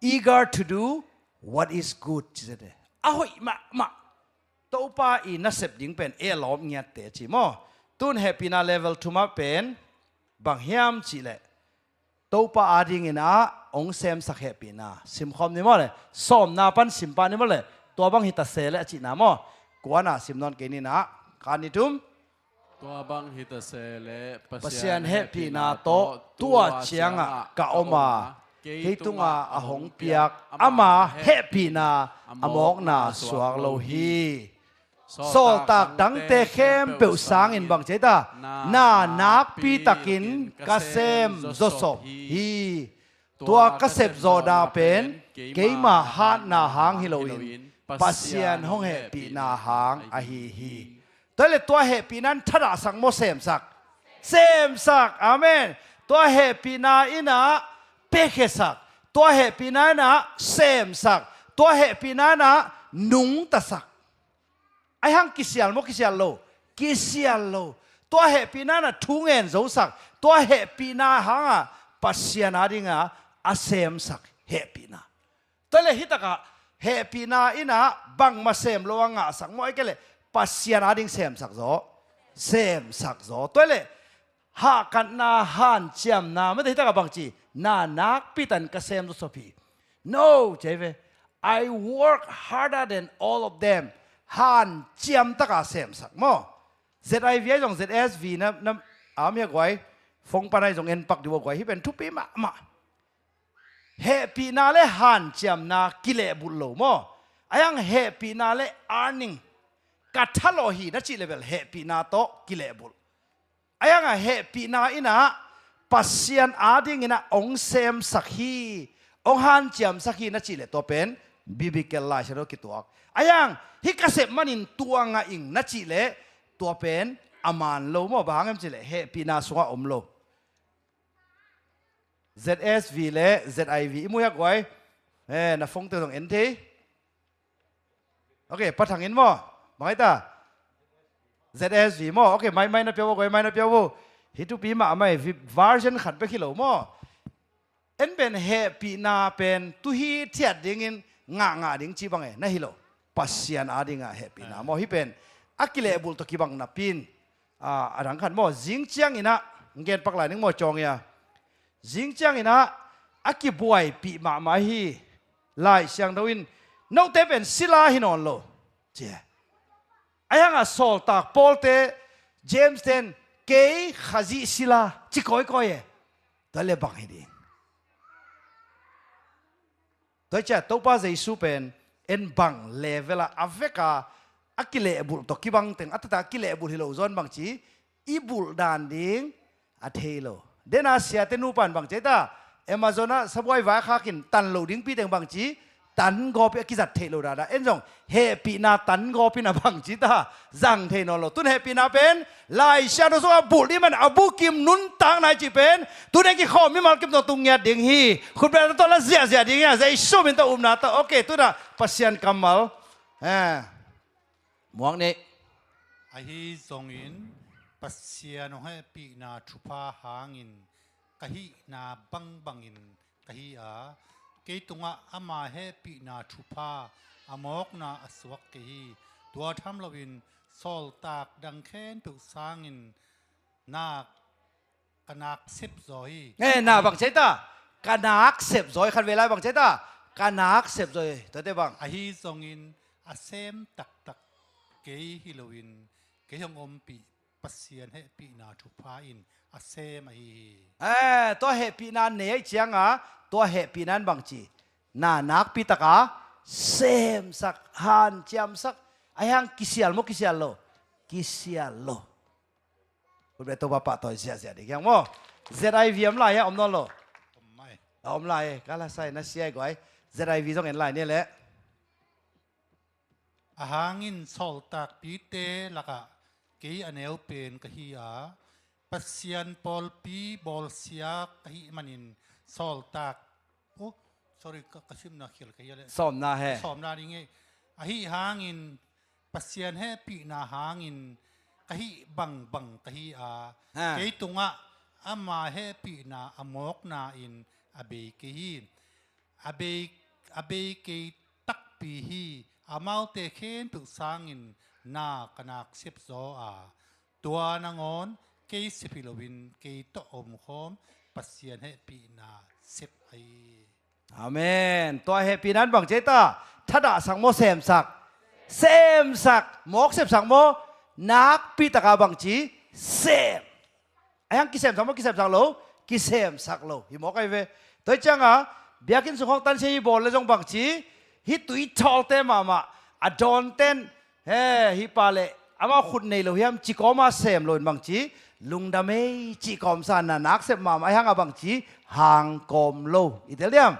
Eager to do what is good, ci zete. A hoih mahmah. Topa i nasep ding pen e lawm ngiatte ci maw. Tun hehpihna level thum ah pen bang hiam cih leh, Topa adingin ah hong semsak hehpihna. Simkhawm ni maw leh. Sawmna pan sim pah ni maw leh. Tua bang hi ta se leh a cihna maw. Kuana sim nawn kei ni nah. Khan ni thum. Tua bang hi ta se leh Pasian hehpihna tawh tua ciangah ka om a, kei tungah a hong piak ama hehpihna a mawkna suak lo hi. Sawltak dangte khempeuh sangin bang ci ta, na nakpi takin ka sem zawsop hi. Tua ka sep zawhna pen keima hatna hang hi loin Pasian hong hehpihna hang ahi hi. Tua le tua hehpihna in thadahsak maw semsak? Semsak. Amen. Tua hehpihna in ah piakhiasak. Tua hehpihna in ah semsak. Tua hehpihna in ah nungtasak. Ahi hang kisial maw kisial lo? Kisial lo. Tua hehpihna in ah thu ngen zosak. Tua hehpihna hangah Pasian adingah a semsak hehpihna. Tua le hih takah hehpihna in ah bangmah sem lo a ngahsak maw, ahih kei leh Pasian ading semsak zaw. Semsak zaw. Tua le hahkatna, hanciamna, mate hih takah bangci, na nakpi tan ka sem zawsop hi. No, ci ve. I work harder than all of them. Hanciam taka semsak maw. Z I V ahi zong Z S V na, na, am hia guai. Phone pan ahi zong en pak dih ua guai. Hih pen thupi mahmah. Hehpihna le hanciamna kilehbulh lo maw. Ahi hang hehpihna le earning. Ka thalawh hi na cih le bel hehpihna tawh kilehbulh. Ahi hangah hehpihna in ah Pasian adingin ah hong semsak hi, hong hanciamsak hi na cih leh tua pen biblical Lai Siangtho kituak. Ahi hang hih ka sep manin tua ngah ing na cih leh tua pen a man lo maw, bang hang hiam cih leh hehpihna sungah om lo. Z S V le Z I V i mu hia guai. Eh, na phone te zong en thei. Ok, Pa Thang in maw. Bang ai ta. Z S V maw. Ok, mai, mai na pia vo guai, mai na pia vo. Hih thupi mahmah hi, version khat bek hi lo maw. En pen hehpihna pen tu hi thiat dingin ngah ngah ding ci bang e na hi lo. Pasian adingah hehpihna maw hih pen a kilehbulh tawh kibang napi in. A, a dang khat maw, zing ciangin ah, gen pak lai ning maw, cawng ia. Zing ciangin ah a kibuaipih mahmah hi. Lai Siangtho in note pen sila hi nawn lo. Ci e. Ahi hangah sawltak Paul te, James ten, kei Khazih sila ci kawikawi e. Tua le bang hi ding? Tua hi ciah Topa Jesu pen en bang level ah a veka a kilehbulh tawh kibang teng a taktak a kilehbulh hi lo zaw in bangci i bulh dan ding a thei lo. Dena siate nupa in bangci ta Amazon ah sabuai vai khakin tan lo dingpi teng bangci tan gawpi a kizat theih lo dada en zong hehpihna tan gawpi na bangci ta zang thei nawn lo. Tun hehpihna pen Laisiangtho sungah bulh ding man a bukim nuntak nai cih pen tun heng kikhawm mimal kim zong tung ngiat ding hi. Khutbeh tawh la ziahziah ding hi a, Jesu min tawh upna tawh. Ok, tunah Pasian kammal. Eh. Muak nih. Ahi zongin Pasian hong hehpihna thupha hangin ka hihna bangbangin ka hi a, kei tungah ama hehpihna thupha a mawkna a suak kei hi. Tua tham loin sawltak dang khempeuh sangin nak ka nak sep zaw hi. Eh, na bang ci ta? Ka nak sep zaw hi. Khat vei lai bang ci ta? Ka nak sep zaw hi. Tuate bang? Ahi zongin a sem taktak kei hi loin kei hong ompih Pasian hehpihna thupha in a sem ahi hi. Eh, tua hehpihna nei ahi cianga tua hehpihna in bang ci? Na nakpi taka semsak, hanciamsak. Ahi hang kisial maw, kisial lo? Kisial lo. Khutbeh Topa pahtawi ziahziah ding hiang maw? Z I V om lai hia, om nawn lo? Om mai. A om lai, ka la sai na siai guai. Z I V zong en lai ni leh. A hangin sawltakpite lakah kei a neu pen ka hi a, Pasian pawlpi bawlsia ka hih manin sawltak, oh, sorry, ka, ka simna khial ka hi a leh. Sawmna he. Sawmna ding e. Ahi hangin Pasian hehpihna hangin ka hih bangbang ka hi a, ha, kei tungah ama hehpihna a mawkna in a bei kei hi. A bei, a bei kei takpi hi. Amaute khempeuh sangin na ka nak sep zaw a, tua nangawn kei sep hi loin kei tawh omkhawm Pasian hehpihna sep ahi. Amen. Tua hehpihna in bang ci ta? Thadahsak maw, semsak? Semsak. Mawk sepsak maw? Nakpi taka bang ci? Sem. Ahi hang kisemsak maw, kisemsak lo? Kisemsak lo. Hi mawk ahi ve. Tua hi cianga biakinn sung khawng tansia hi bawl le zong bang ci? Hih tuithawlte mahmah a dawnten, he, hih pa le amau khut nei lo hiam ci kawma sem loin bang ci? Lungdam ei ci kawmsa na nak sep mahmah ahi hanga bang ci? Hang kawm lo. I tel diam?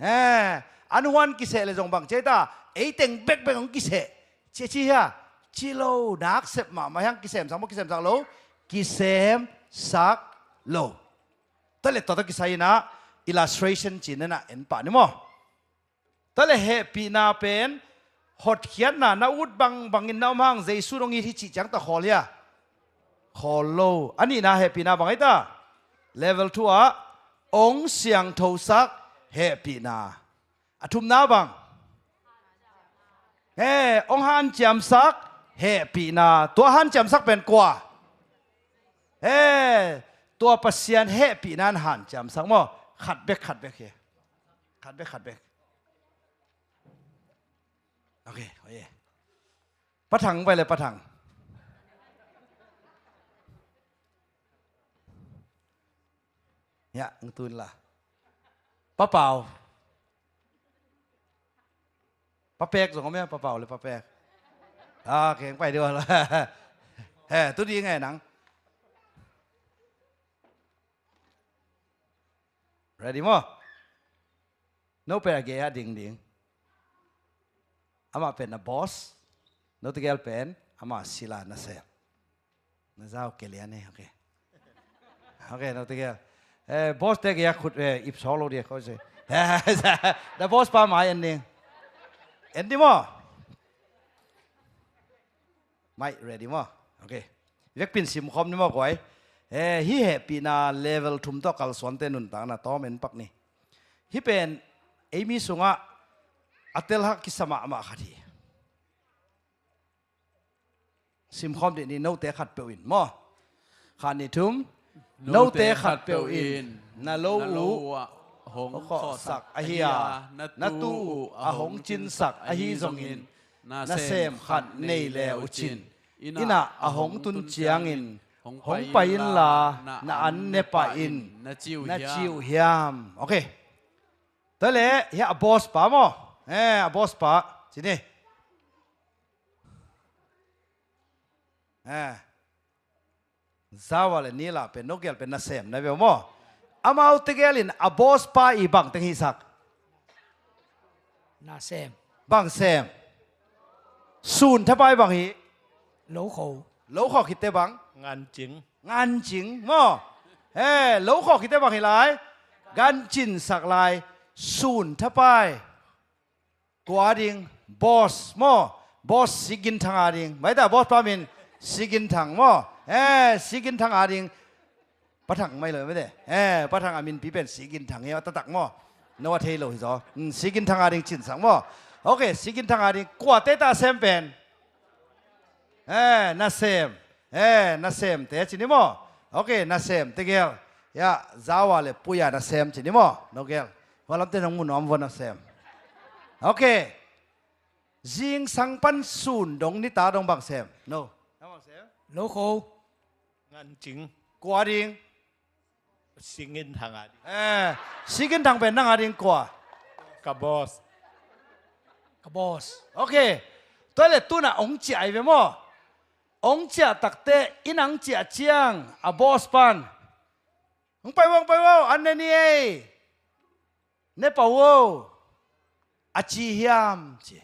Eh, an huan kiseh le zong bang ci ta? Ei teng bekbek hong kiseh. Ci, ci hia? Ci lo, nak sep mahmah hiang, kisemsak maw, kisemsak lo? Kisemsak lo. Tua le tua tawh kisai inah illustration ci-in na en pah ni maw? Tua le hehpihna pen hotkhiatna na ut bangbangin na om hang Jesu dong it hi cih ciang tawh khawl hia? Khawl lo. A nihna hehpihna bang ahi ta? Level two ah ong siangthosak hehpihna. A thumna bang? He, ong hanciamsak hehpihna. Tua hanciamsak pen kua? He, tua Pasian hehpihna in hanciamsak maw? Khat bek, khat bek hi. Khat bek, khat bek. Ok, ok. Pa Thang pai le, Pa Thang. Ya, ng tun la. Pa Pau. Pa Pek zong om ya, Pa Pau le Pa Pek. Ah, keng pai di wala. He, tu di ngai nang. Ready maw? No pen a gei a ding ding. Amah pen na boss. No tegel pen amah sila na sel. Na zau ke lian e, ok. Ok, no tegel. Eh, boss te gei a khut, eh, ip sawk lo dia, ko se. Na boss pa mai en ding. En di maw? Mai, ready maw? Ok. Vekpin simkhawm ni maw, guai? Eh, hih hehpihna level thum tawh kalsuante nuntakna tawm en pak ni. Hih pen ei mi sungah a telhak kisa mahmah khat hi. Simkhawm dih ni, note khatpeuh in maw? Khat, nih, thum. Note khatpeuh in na lo uh hong khawhsak ahi a, na tu uh a hong cinsak ahi zongin, nasem khat nei le uh cin, inn ah a hong tun ciangin hong pai inla na an ne pah in, na ci uh hiam? Ok. Tua leh hiah a boss pa maw? Eh, a boss pa ci ni. Eh. Zawa le Nila pen no gel pen nasem na ve maw? Amau tegel in a boss pa i bang teng hisak? Nasem. Bang sem? Sun thapai bang hi? Lokho. Lokho khit teh bang? Ngancing. Ngancing maw? Eh, lokho khit teh bang hi lai? Gancinsak lai. Sun thapai. Kua ding, boss maw? Boss Siginthang a ding. Mai ta boss pa min Siginthang maw? Eh, Siginthang a ding. Pa Thang mai lo mete. Eh, Pa Thang a min pi pen Siginthang hi a, taktak maw? No a thei lo hi zaw. Hmm, Siginthang a ding cinsak maw? Ok, Siginthang a ding kua te ta sem pen? Eh, nasem. Eh, nasemte ci ni maw? Ok, nasemte gel. Ya, Zawa le Puya nasem ci ni maw? No gel. Hua lamte nong mu nuam vua nasem. Ok. Zingsang pan sun dong nita dong bang sem? No. Bang sem? Lokho. Ngancing. Kua ding? Siginthang a ding. Eh, Siginthang pen nang a ding kua? Ka boss. Ka boss. Ok. Tua le tuna ong ciah ai ve maw? Ong ciah takte in ang ciah ciang a boss pan, "Hong pai vo, hong pai vo, an ne ni ei. Ne pah vo," a ci hiam ci.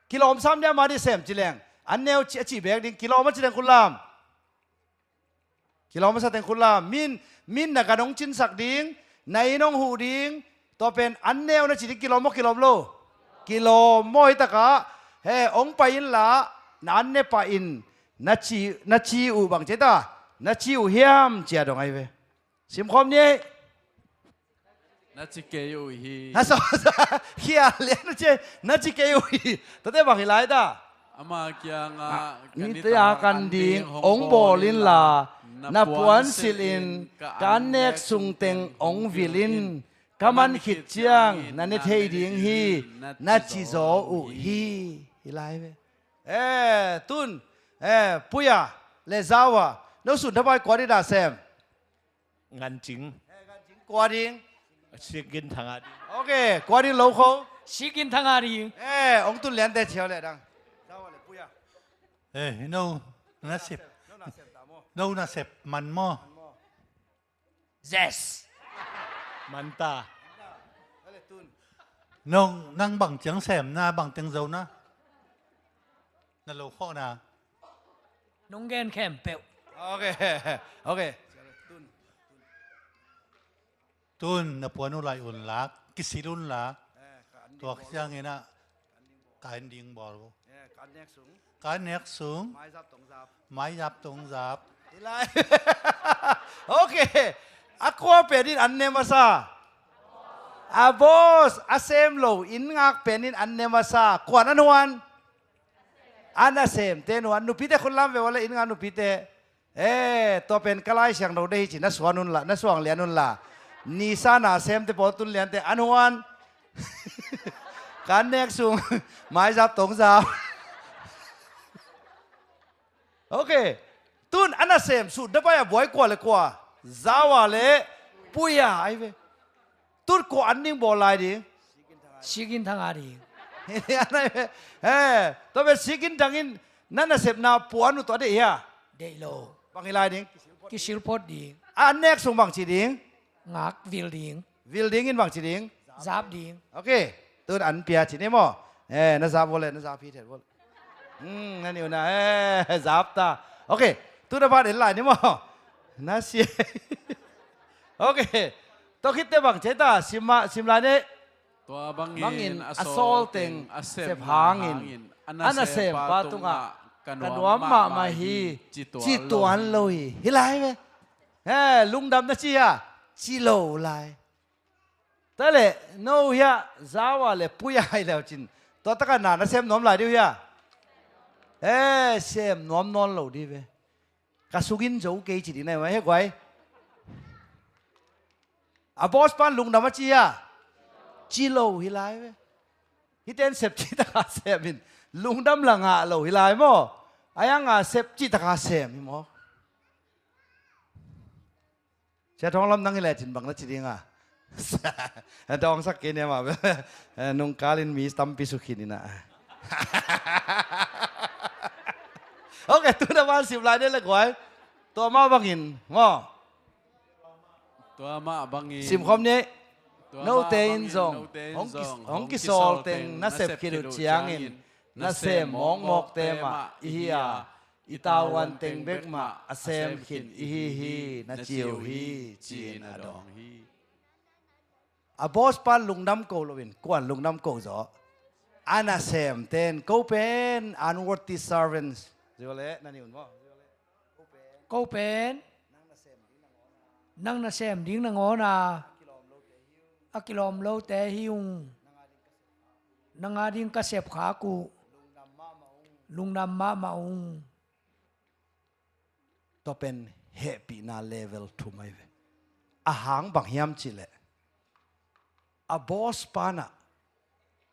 Kilawm sam diam a di sem ci leng, "An ne o," ci, a ci bek ding. Kilawm a ci leng khut lam. Kilawm a sa teng khut lam. Min, min na gan hong cinsak ding, na inn hong huh ding, tua pen an ne o na ci ding. Kilawm maw, kilawm lo? Kilawm maw. Hi takah, "He, hong pai inla na an ne pah in, na ci, na ci uh bang ci ta, na ci uh hiam?" ci a dong ai ve. Simkhawm ni ei. Na ci kei uh hi. Na so, so, khia lian na ci, na ci kei uh hi. Tate bang hi lai ta? Ama kiangah, "Nite a kan ding hong bawl inla, na puan silh in, ka an nek sung teng hong vil in, ka man khit ciang na ne thei ding hi," na ci zaw uh hi. Hi lai ve. Eh, tun, eh, Puya le Zawa, no sun thapai kua ding na sem? Ngancing. Eh, Ngancing. Kua ding? Siginthang a ding. Ok, kua ding Lokho? Siginthang a ding. Eh, ong tun liante ciau le dang. Zawa le Puya. Eh, no nasep. No nasep ta maw? No nasep man maw? Man maw? Yes. Man ta. Nong, nang bang ciang sem na, bang teng zo na? Na lo khawh na. Nong gen khempeuh. Ok, ok. Tun, na puan uh lai un lak, kisil un lak. Tuak siangin ah, ka an ding bawl uh. Ka an nek sung. Ka an nek sung. Maizap tong zap. Maizap tong zap. Hi lai. Ok. A kua pen in an ne masa? A boss, a sem lo, inn ngak pen in an ne masa. Kuan an huan? A nasemte nuan, nupite khut lam ve ua le, inn ngak nupite. Eh, tua pen ka Lai Siangtho deih hi ci, na suan unla, na suang lian unla. Nisa na semte pawl tun liante, an huan? Ka an nek sung, maizap tong zap. Ok. Tun a nasem, sun thapai a buai kua le kua? Zawa le Puya ai ve. Tun kua an ding bawl lai ding? Siginthang a ding. Eh, tua pen Siginthang in na nasepna puan uh tua deih hia? Deih lo. Bang hi lai ding? Kisil phot ding. A an nek sung bang ci ding? Ngak vil ding. Vil ding in bang ci ding? Zap ding. Ok. Tun an pia ci ni maw? Eh, na zap vua le, na zap hi thet vua le. Hmm, na niu na, eh, zap ta. Ok. Tun a ban en lai ni maw? Na sia. Ok. Tua khitte bang ci ta, sim ma, sim lai ni. Tua bangin a sawl teng a sep hangin, a nasempa tungah ka nuam mahmah hi, ci tuan lo hi. Hi lai ve. He, lungdam na ci a, ci lo lai. Tua leh no hiah Zawa le Puya hi leu cin, tua takah na na sem nuam lai dih uh hiah? Eh, sem nuam nawn lo dih ve. Ka sungin zo kei ci dih na hi mah, he guai. A boss pan lungdam a ci hiah? Ci lo hi lai ve. Hih ten sep ci takah sem in. Lungdam la ngah lo hi lai maw? A iang a sep cih taka sem hi maw? Sia Thawng Lam, nang hi lecin bang na ci ding a? Dawngsak kei ne mah bel. Nungkalin mi tampi sukhin ina. Ok, tuna van sip lai de le guai. Tua mah bangin maw? Tua mah bangin simkhawm ni. Tua mah bangin note in zong hong ki, hong kisawl teng na sep khit uh ciangin na sem mawkmawkte mah i hi a, i tavuan teng bek mah a sem khin i hi hi, na ci uh hi, ci-in a dawng hi. A boss pa lungdam ko loin kuan lungdam ko zaw? A nasemten, ko pen unworthy servants. Zio le na ni un maw? Ko pen nang nasem ding nangawn a, a kilawm lote hi ung. Nang a ding ka sep khak uh. Lungdam mahmah ung. Tua pen hehpihna level thum ahi ve. A hang bang hiam cihleh, a boss panah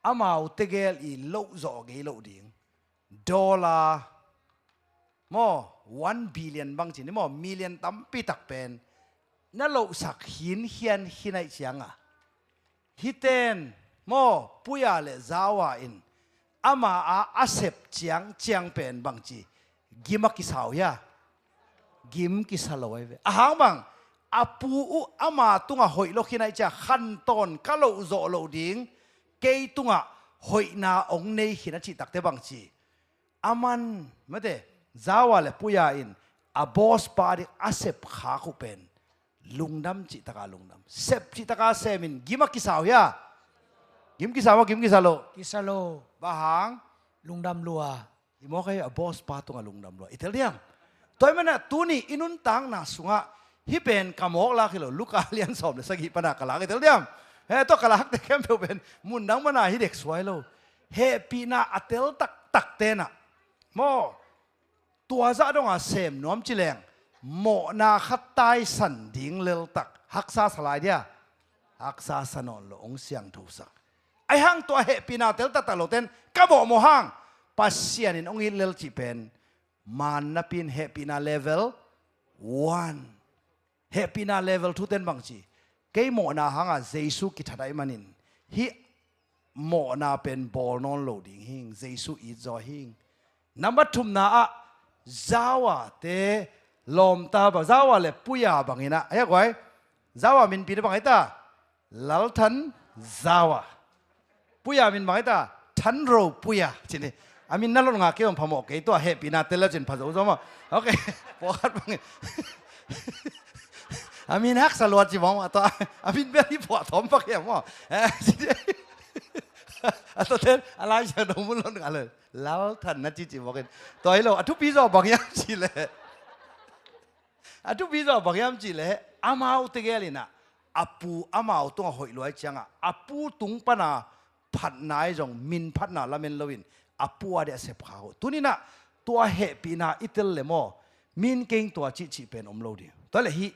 amau tegel i loh zawh ngei loh ding dollar maw, one billion bang ci ni maw, million tampi tak pen na lohsak hinkhian khin aih cianga, hiten maw, Puya le Zawa in ama a a sep ciangciang pen bangci gim a kisa uh hia? Gim kisa lo ahi ve. A hang bang, a pu uh ama tungah hoih lo khin aih cia, khantawn ka loh zawh loh ding, kei tungah hoihna ong nei khin a cih takte bangci, aman mate, Zawa le Puya in a boss pa ding a sep khak uh pen lungdam cih taka lungdam, sep cih taka semin gim a kisa uh hia? Gim kisa maw, gim kisa lo? Kisa lo. Bang hang? Lungdam lua. I mawk ahi a boss pa tungah lungdam lua i tel diam? Tua hi mana tuni i nuntakna sungah hih pen ka mawk lak hi lo, Luka lian sawm le sagih pana ka lak i tel diam? He, tua ka lakte khempeuh pen mundang mana hi dek suai lo. Hehpihna a tel taktak tenah maw, tua zah donga sem nuam cileng, mawhna khat taisan ding leltak haksa sa lai dia? Haksa sa nawn lo, ong siangthosak. Ahi hang tua hehpihna tel taktak loten ka mawhmawh hang Pasian in ong it lel cih pen maan napi in hehpihna level one. Hehpihna level thuten bangci, kei mawhna hanga Jesu kithat ahi manin hih mawhna pen bawl nawn lo ding hing, Jesu it zaw hing. Nambat thumna ah Zawate lawmta bang, Zawa le Puya bangin ah, ahi a guai, Zawa minpi na bang ahi ta? Lalthan Zawa. Puya min bang ahi ta? Thanro Puya cin hi. A min na lot ngah kei om phamawh kei, tua hehpihna tel le cin phazo zaw maw? Ok. Pawlkhat bangin a min haksa luat ci bang maw, tua a min bel hi pawh thawm pak hiam maw? Eh, cin hi. A tua ten a lai sia dong mun lot ngah le Lalthan na cici bawkin. Tua hi lo, a thupi zaw bang hiam ci le, a thupi zaw bang hiam cihleh, amau tegel inah a pu amau tungah hoih luai ciangah a pu tung pana phatna i zong min phatna lamen loin a pu a deh a sep khak uh. Tuninah tua hehpihna i tel le maw, min keng tua cihcih pen om lo ding. Tua le hih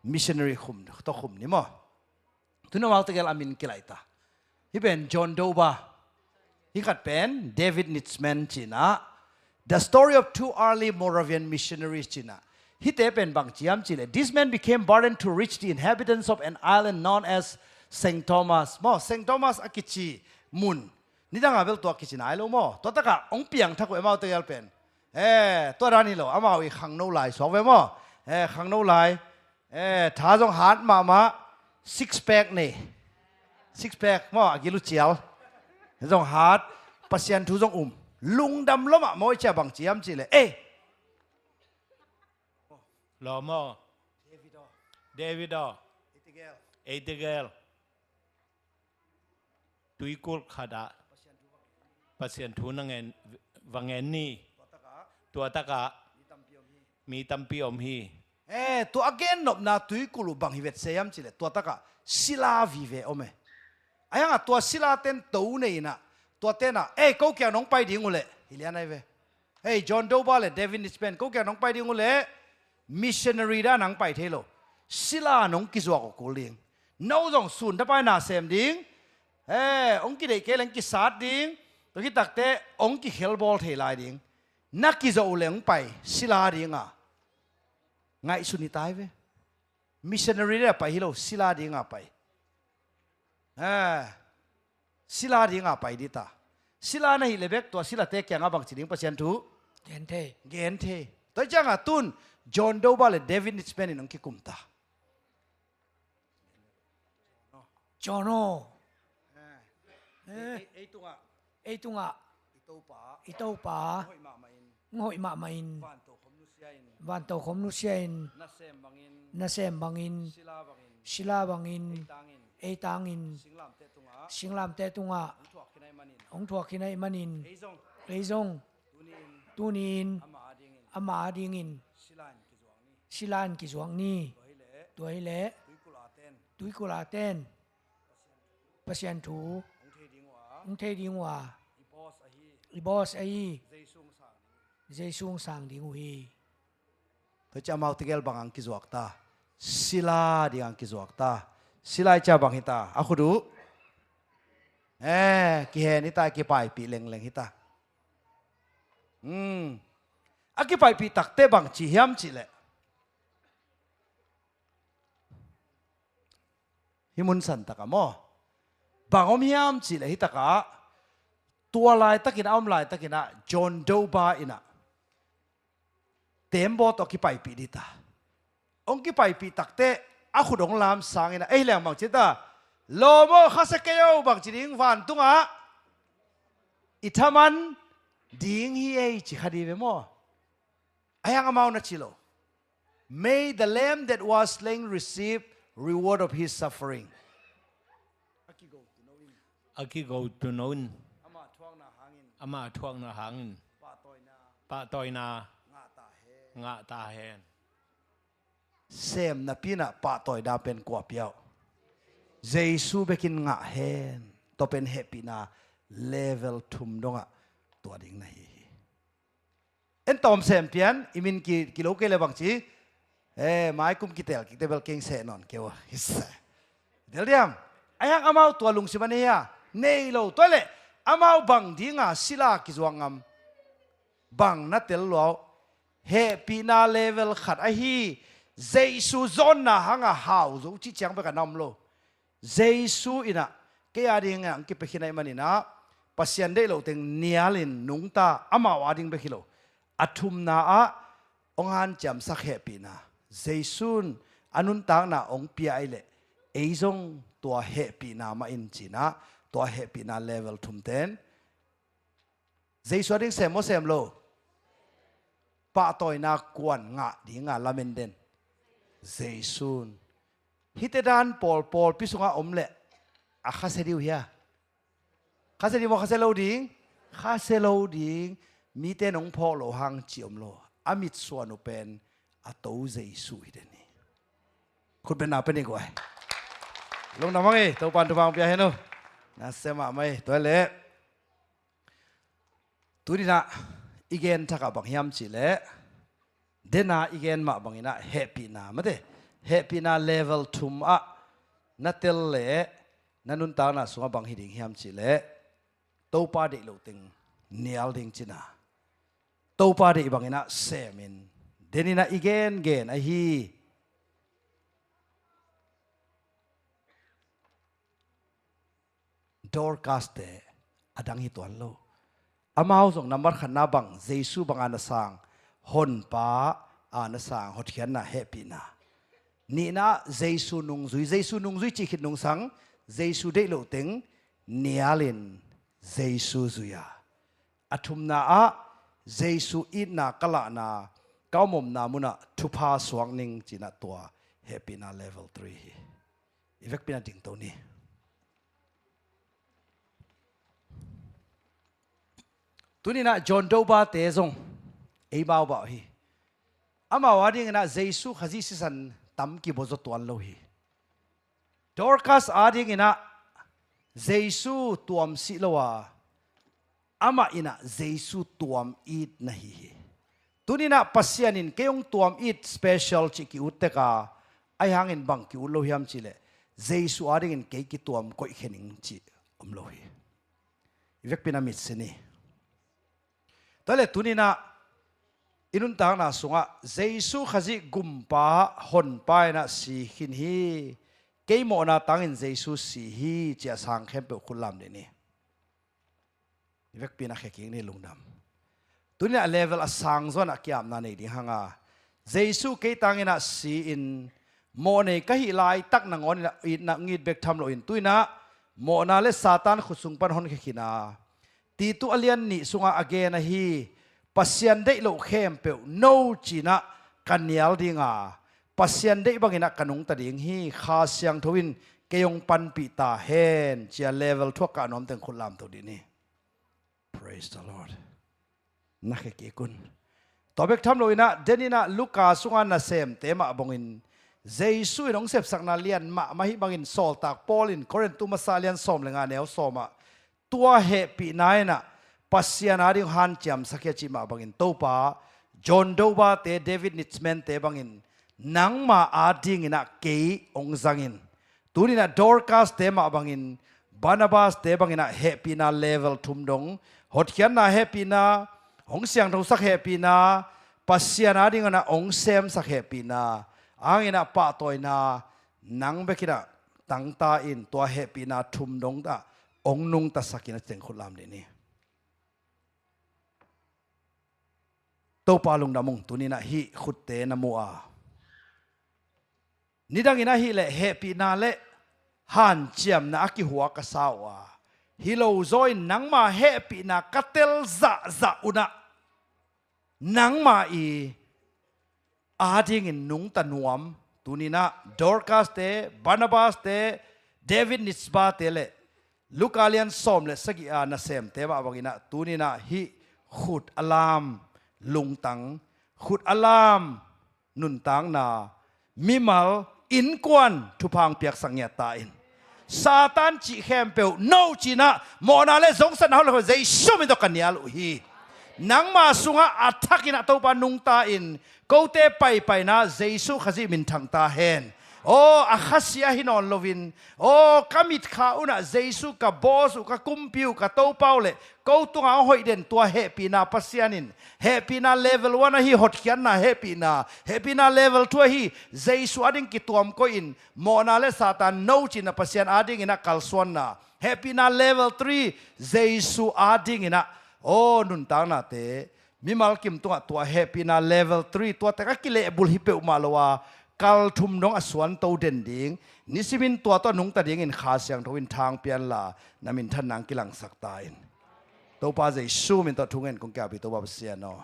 missionary khum, tua khum ni maw. Tuna amau tegel a min kilaita. Hih pen John Doba. Hih khat pen David Nitzman cinah, The Story of Two Early Moravian Missionaries cinah. Hihte pen bang ciam cihleh, these men became burdened to reach the inhabitants of an island known as Saint Thomas. Maw, Saint Thomas a kici mun. Nidanga bel tua kici nai lo maw. Tua takah ong piangthak uh amau tegel pen. Eh, tua dan hi lo, amau i khangno lai suak ve maw. Eh, khangno lai. Eh, tha zong hat mahmah, six pack nei. Six pack maw, a gil uh cial. Zong hat, Pasian thu zong um. Lungdam lua mahmah i cia bang ciam cihleh. Eh! Law maw. David aw. David aw. Eighty girl. Eighty girl. Tuikulh khatah Pasian thu na ngen, va ngen ni. Tua takah mi tampi om hi. Eh, tua a gennopna tuikulh uh bang hi vet se hiam cihleh, tua takah sila vive om e. Ahi hangah tua sila ten to nei inah, tua tenah, eh, ko kiang nong pai ding uh leh, hi lian ahi ve. Hei, John Doba le David Nitzman, ko kiang nong pai ding uh leh missionary dan nang pai thei lo. Sila nong kizuak uh kul ding. No zong sun tapai na sem ding. He, hong kideih kei leng kisat ding. Tua khit takteh hong kikhelbawl thei lai ding. Na kizo uh leh hong pai, sila dinga ngaihsun hi tai ve. Missionary dinga pai hi lo, sila dinga pai. Ah, sila dinga pai dita. Sila na hih leh bek tua silate kiangah bangci ding Pasian thu? Gen thei. Gen thei. Tua ciangah tun John Doba le David Nitschmann in hong kikum ta. John aw. Eh. Ei, ei, ei tungah. Ei tungah. I Topa. I Topa. Hong hoih mahmah in. Hong hoih mahmah in. Vantokhom nusia in. Vantokhom nusia in. Nasem bangin. Nasem bangin. Sila bangin. Sila bangin. Ei tangin. Ei tangin. Singlamteh tungah. Singlamteh tungah. Hong thuak khin ahih manin. Hong thuak khin ahih manin. Ei zong. Ei zong. Tuni-in. Tuni-in. Ama adingin. Ama adingin. Sila in kizuak ni. Sila in kizuak ni. Tua hileh. Tua hileh. Tuikulh a ten. Tuikulh a ten. Pasian thu. Hong thei ding uh a. Hong thei ding uh a. I boss ahi. I boss ahi. Jesu hong sang ding. Jesu hong sang ding uh hi. Tua ciang amau tegel bang hong kizuak ta. Sila ding hong kizuak ta. Sila i ciang bang hi ta. A khut uh. Eh, kihen hi ta, kipaipih lengleng hi ta. Hmm. A kipaipih takteh bang ci hiam cih leh. Hih mun san takah maw. Bang om hiam cih leh hih takah. Tua laitakin a om laitakin ah John Doba in ah. Tembaw tawh kipaipih dita. Hong kipaipih takteh a khut hong lam sangin ah. Ei leng bang ci ta. Lawm aw khasia kei o bang ci ding vantungah. I thaman ding hi ei ci kha di ve maw. Ahi hang amau na ci lo. May the lamb that was slain receive reward of his suffering. A kigo tuno in. Ama thuakna hangin. Ama thuakna hangin. Pahtawina. Pahtawina. Ngah ta hen. Ngah ta hen. Sem napi in ah pahtawina pen kua pia uh. Jesu bekin ngah hen. Tua pen hehpihna level thum dongah tua ding na hi hi. En tawm sem pian, i min ki, kilo kei le bang ci. Eh, mai kum kitel kik te bel keng seh nawn keu a. Tel diam. Ahi hang amau tua lungsim a nei a. Nei lo tua leh. Amau bang dinga sila kizuak ngam. Bang na tel lua uh. Hehpihna level khat ahi. Jesu zawnna hanga hau zo cih ciang bek a na om lo. Jesu in ah, kei adingin ah hong kipia khin ahih manin ah, Pasian deih loh teng nialin nungta, amau ading bek hi lo. A thumna ah, hong hanciamsak hehpihna. Jesu in a nuntakna hong pia ahih leh, ei zong tua hehpihna mah in ci-in ah, tua hehpihna level thum ten. Jesu ading sem maw sem lo? Pahtawina kuan ngah dinga lamen den. Jesu in. Hihte dan pawl, pawlpi sungah om leh a khasia ding uh hia? Khasia ding maw, khasia lo ding? Khasia lo ding. Mite nong phawk loh hang ci om lo. A mitsuan uh pen a To Jesu hi den hi. Khut beng na pia ni guai. Lungdam hang ei, Topa'n thupha hong pia hen uh. Nasia mahmah ei, tua leh. Tuni-in ah i gen thak ah bang hiam cih leh, den a i gen mah bangin ah hehpihna, mate, hehpihna level thum ah na tel leh na nuntakna sungah bang hi ding hiam cih leh, Topa deih loh teng nial ding cihna. Topa deih bangin ah semin, den in ah i gengen ahi. Dorcas-te a dang hi tuan lo. Amau zong nambat khatna bang, Jesu banga na sang, Honpa a na sang, hotkhiatna, hehpihna. Nihna ah Jesu nungzui, Jesu nungzui cih khit nungsang, Jesu deih loh teng nialin Jesu zui a. A thumna ah Jesu itna ka lahna, ka om omna munah thupha suak ning cihna tua hehpihna level three hi. I vekpi-in ah dingto ni. Tuni-in ah John Doba-te zong ei baubau hi. Amau adingin ah Jesu Khazih sisan tam kibawl zaw tuan lo hi. Dorcas adingin ah Jesu tuam sih lo a, amah in ah Jesu tuam it na hi hi. Tuni-in ah Pasian in kei hong tuam it special cih ki-ut tek a, ahi hangin bang ki-ut lo hiam cih leh, Jesu adingin kei kituam koihkhia ning cih om lo hi. I vekpi in a mitsi ni. Tua le tuni in ah i nuntakna sungah Jesu Khazih gumpa honpa in ah si khin hi. Kei mawhna tangin Jesu si hi, ci-a sang khempeuh khut lam dih ni. I vekpi in a khekik ni lungdam. Tuni in ah level a sang zaw in ah kiapna nei ding hang a, Jesu kei tangin ah si-in mawhnei ka hih laitak nangawn in ah itna ngit bek tham loin tu in ah mawhna le Satan khut sung pan honkhia khin a, Titu a lian nih sungah a gen ahi, Pasian deih loh khempeuh no ci-in ah ka nial ding a, Pasian deih bangin ah ka nungta ding hi. Kha Siangtho in kei hong panpih ta hen, ci-a level thuak kah nuam teng khut lamto dih ni. Praise the Lord. Na khekik un. Tua bek tham loin ah, den in ah Luka sunga nasemte mah bangin Jesu in hong sepsakna lian mahmah hi bangin sawltak Paul in Korintu masa lian sawm le nga neu sawm ah tua hehpihna in ah Pasian ading hanciamsak hi a cih mah bangin Topa John Dowbate, David Nitzman-te bangin nangma adingin ah kei hong zang in. Tuni in ah Dorcas-te mah bangin, Barnabas-te bangin ah hehpihna level thum dong, hotkhiatna hehpihna, hong siangthosak hehpihna, Pasian adingin ah hong semsak hehpihna, a hang in ah pahtawina nang bek in ah tangta in, tua hehpihna thum dong ah hong nungtasak in, a teng khut lam dih ni. Topa lungdam ung, tuni in ah hih khutte na mu a, nidangin ahih leh hehpihna le hanciamna a kihua ka sa uh a, hi lo zaw in nangma hehpihna ka tel zahzah un ah nangma i adingin nungta nuam. Tuni in ah Dorcas-te, Barnabas-te, David Nitzman-te le Luka lian sawm le sagih a nasemte mah bangin ah tuni in ah hih khut a lam lungtang, khut a lam nuntakna, mimal, innkuan thupha hong piaksak ngiat ta in. Satan cih khempeuh no ci-in ah mawhna le zongsatna hauh le khauh Jesu min tawh ka nial uh hi. Nangma sungah a thak in ah Topa nungta in, kote paipaina Jesu Khazih minthang ta hen. Aw, a khasia hi nawn loin, aw, ka mitkha un ah Jesu ka boss uh, ka kumpi uh, ka Topa uh le ko tungah hong hoih den tua hehpihna Pasian in, hehpihna level one ahi hotkhiatna hehpihna, hehpihna level two ahi Jesu ading kituam koih in, mawhna le Satan no ci-in ah Pasian adingin ah kalsuanna, hehpihna level three Jesu adingin ah, aw, nuntaknate, mimal kim tungah tua hehpihna level three, tuate ka kilehbulh hi peuhmah lo a, kal thum dong a suanto den ding, nisimin tua tawh nungta dingin Kha Siangtho in thang pia inla, na minthanna hong kilangsak ta in. Topa Jesu min tawh thu ngen kong kiapi Topa Pasian aw.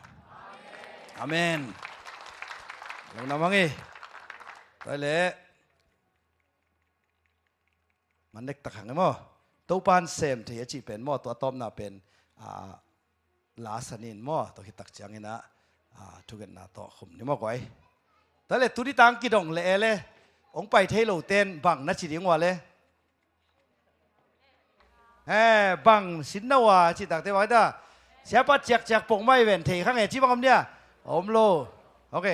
Amen. Lungdam hang hi. Tua leh man dektak hang e maw. Topa in sem thei a cih pen maw, tua tawpna pen, ah, la san in maw, tua khit tak ciangin ah, ah, thungetna tawh khum ni maw guai. Tua leh tuni tang kidong leh e le, hong pai thei lote in bang na ci ding ua le? Eh, bang sin na ua cih takte bang hi ta? Siapa ciakciak pong mai ven thei kha nge ci bang om dia? Om lo. Ok,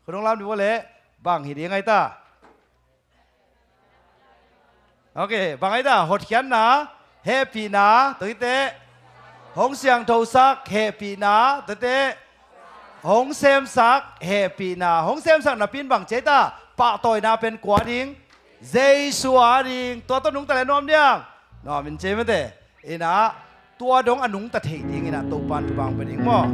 khut hong lam dih ua le, bang hi ding ai ta? Ok, bang ai ta? Hotkhiatna, hehpihna, tua hi teh. Hong siangthosak, hehpihna, tua hi teh. Hong semsak, hehpihna. Hong semsak napi in bang ci ai ta? Pahtawina pen kua ding? Jesu a ding. Tua tawh nungta le nuam diam? Nuam in ci mate. Inah, tua dong a nungta theih dingin ah Topa in thupha hong pia ding maw.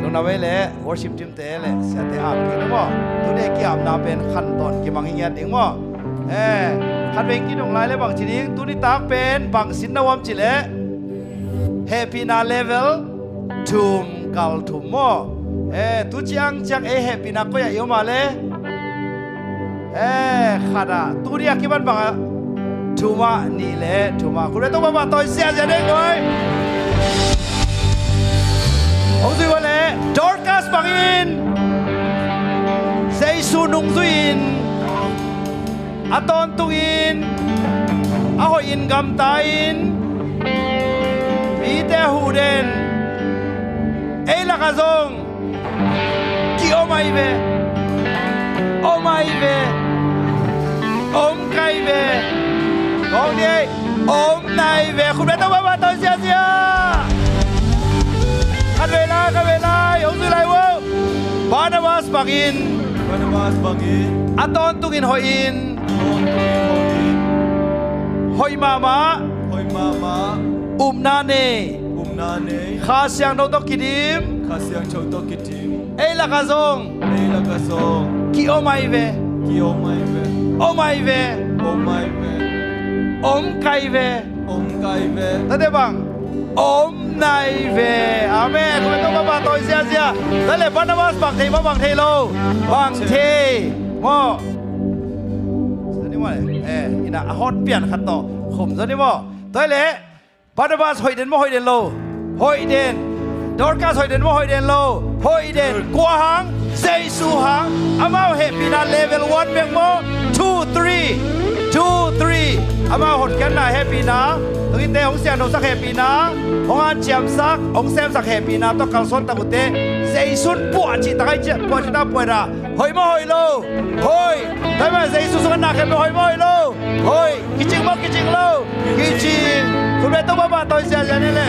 Lungdam ei le worship team te le siate ap kik ding maw. Tuni a kiapna pen khantawn kimang hi ngiat ding maw. Eh, khatvei kidong lai le bang ci ding, tuni tak pen bang sin na uam cih leh hehpihna level thum, kal thum maw. Eh, tu ciang ciang ei hehpihna koi ah i om a le? Eh, khat ah, tuni a kipan bang ah? Thum ah, nih le thum ah. Khut beng Topa mah tawi ziahziah ding nuai. Hong zui ua le, Dorcas bangin Jesu nungzui in, a tawntungin a hoihin gamta in, mite a huh den, ei lakah zong ki-om ahi ve. Om ahi ve. Om kai ve. Kong ni ei. Om nai ve. Khut beng Topa mah tawi ziahziah. bangin, Barnabas bangin, a tawntungin hoihin, a tawntungin hoihin, hoih mahmah, hoih mahmah, upna nei, upna nei, Kha Siangtho tawh kidim, Kha Siangtho tawh kidim, ei lakah zong, ei lakah zong, ki-om ahi ve, ki-om ahi ve, om ahi ve, om ahi ve, om kai ve, om kai ve. Tate bang, om nai ve. Amen. Kong tung baba tawi ziazia. Tate Barnabas bang thei, bang thei lo, bang thei maw? Zani maw le? Eh, ina a hot pian khat tawh khum zani maw? Tate Barnabas hoih den maw, hoih den lo? Hoih den. Dorcas hoih den maw, hoih den lo? Hoih den. Kua hang? Jesu hang. Amau hehpihna level one bek maw? Two, three. Two, three. Amau hotkhiatna hehpihna, tungite hong siangthosak hehpihna, hong hanciamsak, hong semsak hehpihna tawh kalsuan tak uh teh, Jesu in puah cih tak ahi ciah, puah cih tak puah dah. Hoih maw, hoih lo? Hoih. Tate Jesu sungah na khempeuh hoih maw, hoih lo? Hoih. Kicing maw, kicing lo? Kicing. Khut beng tung baba tawi ziazia ni le.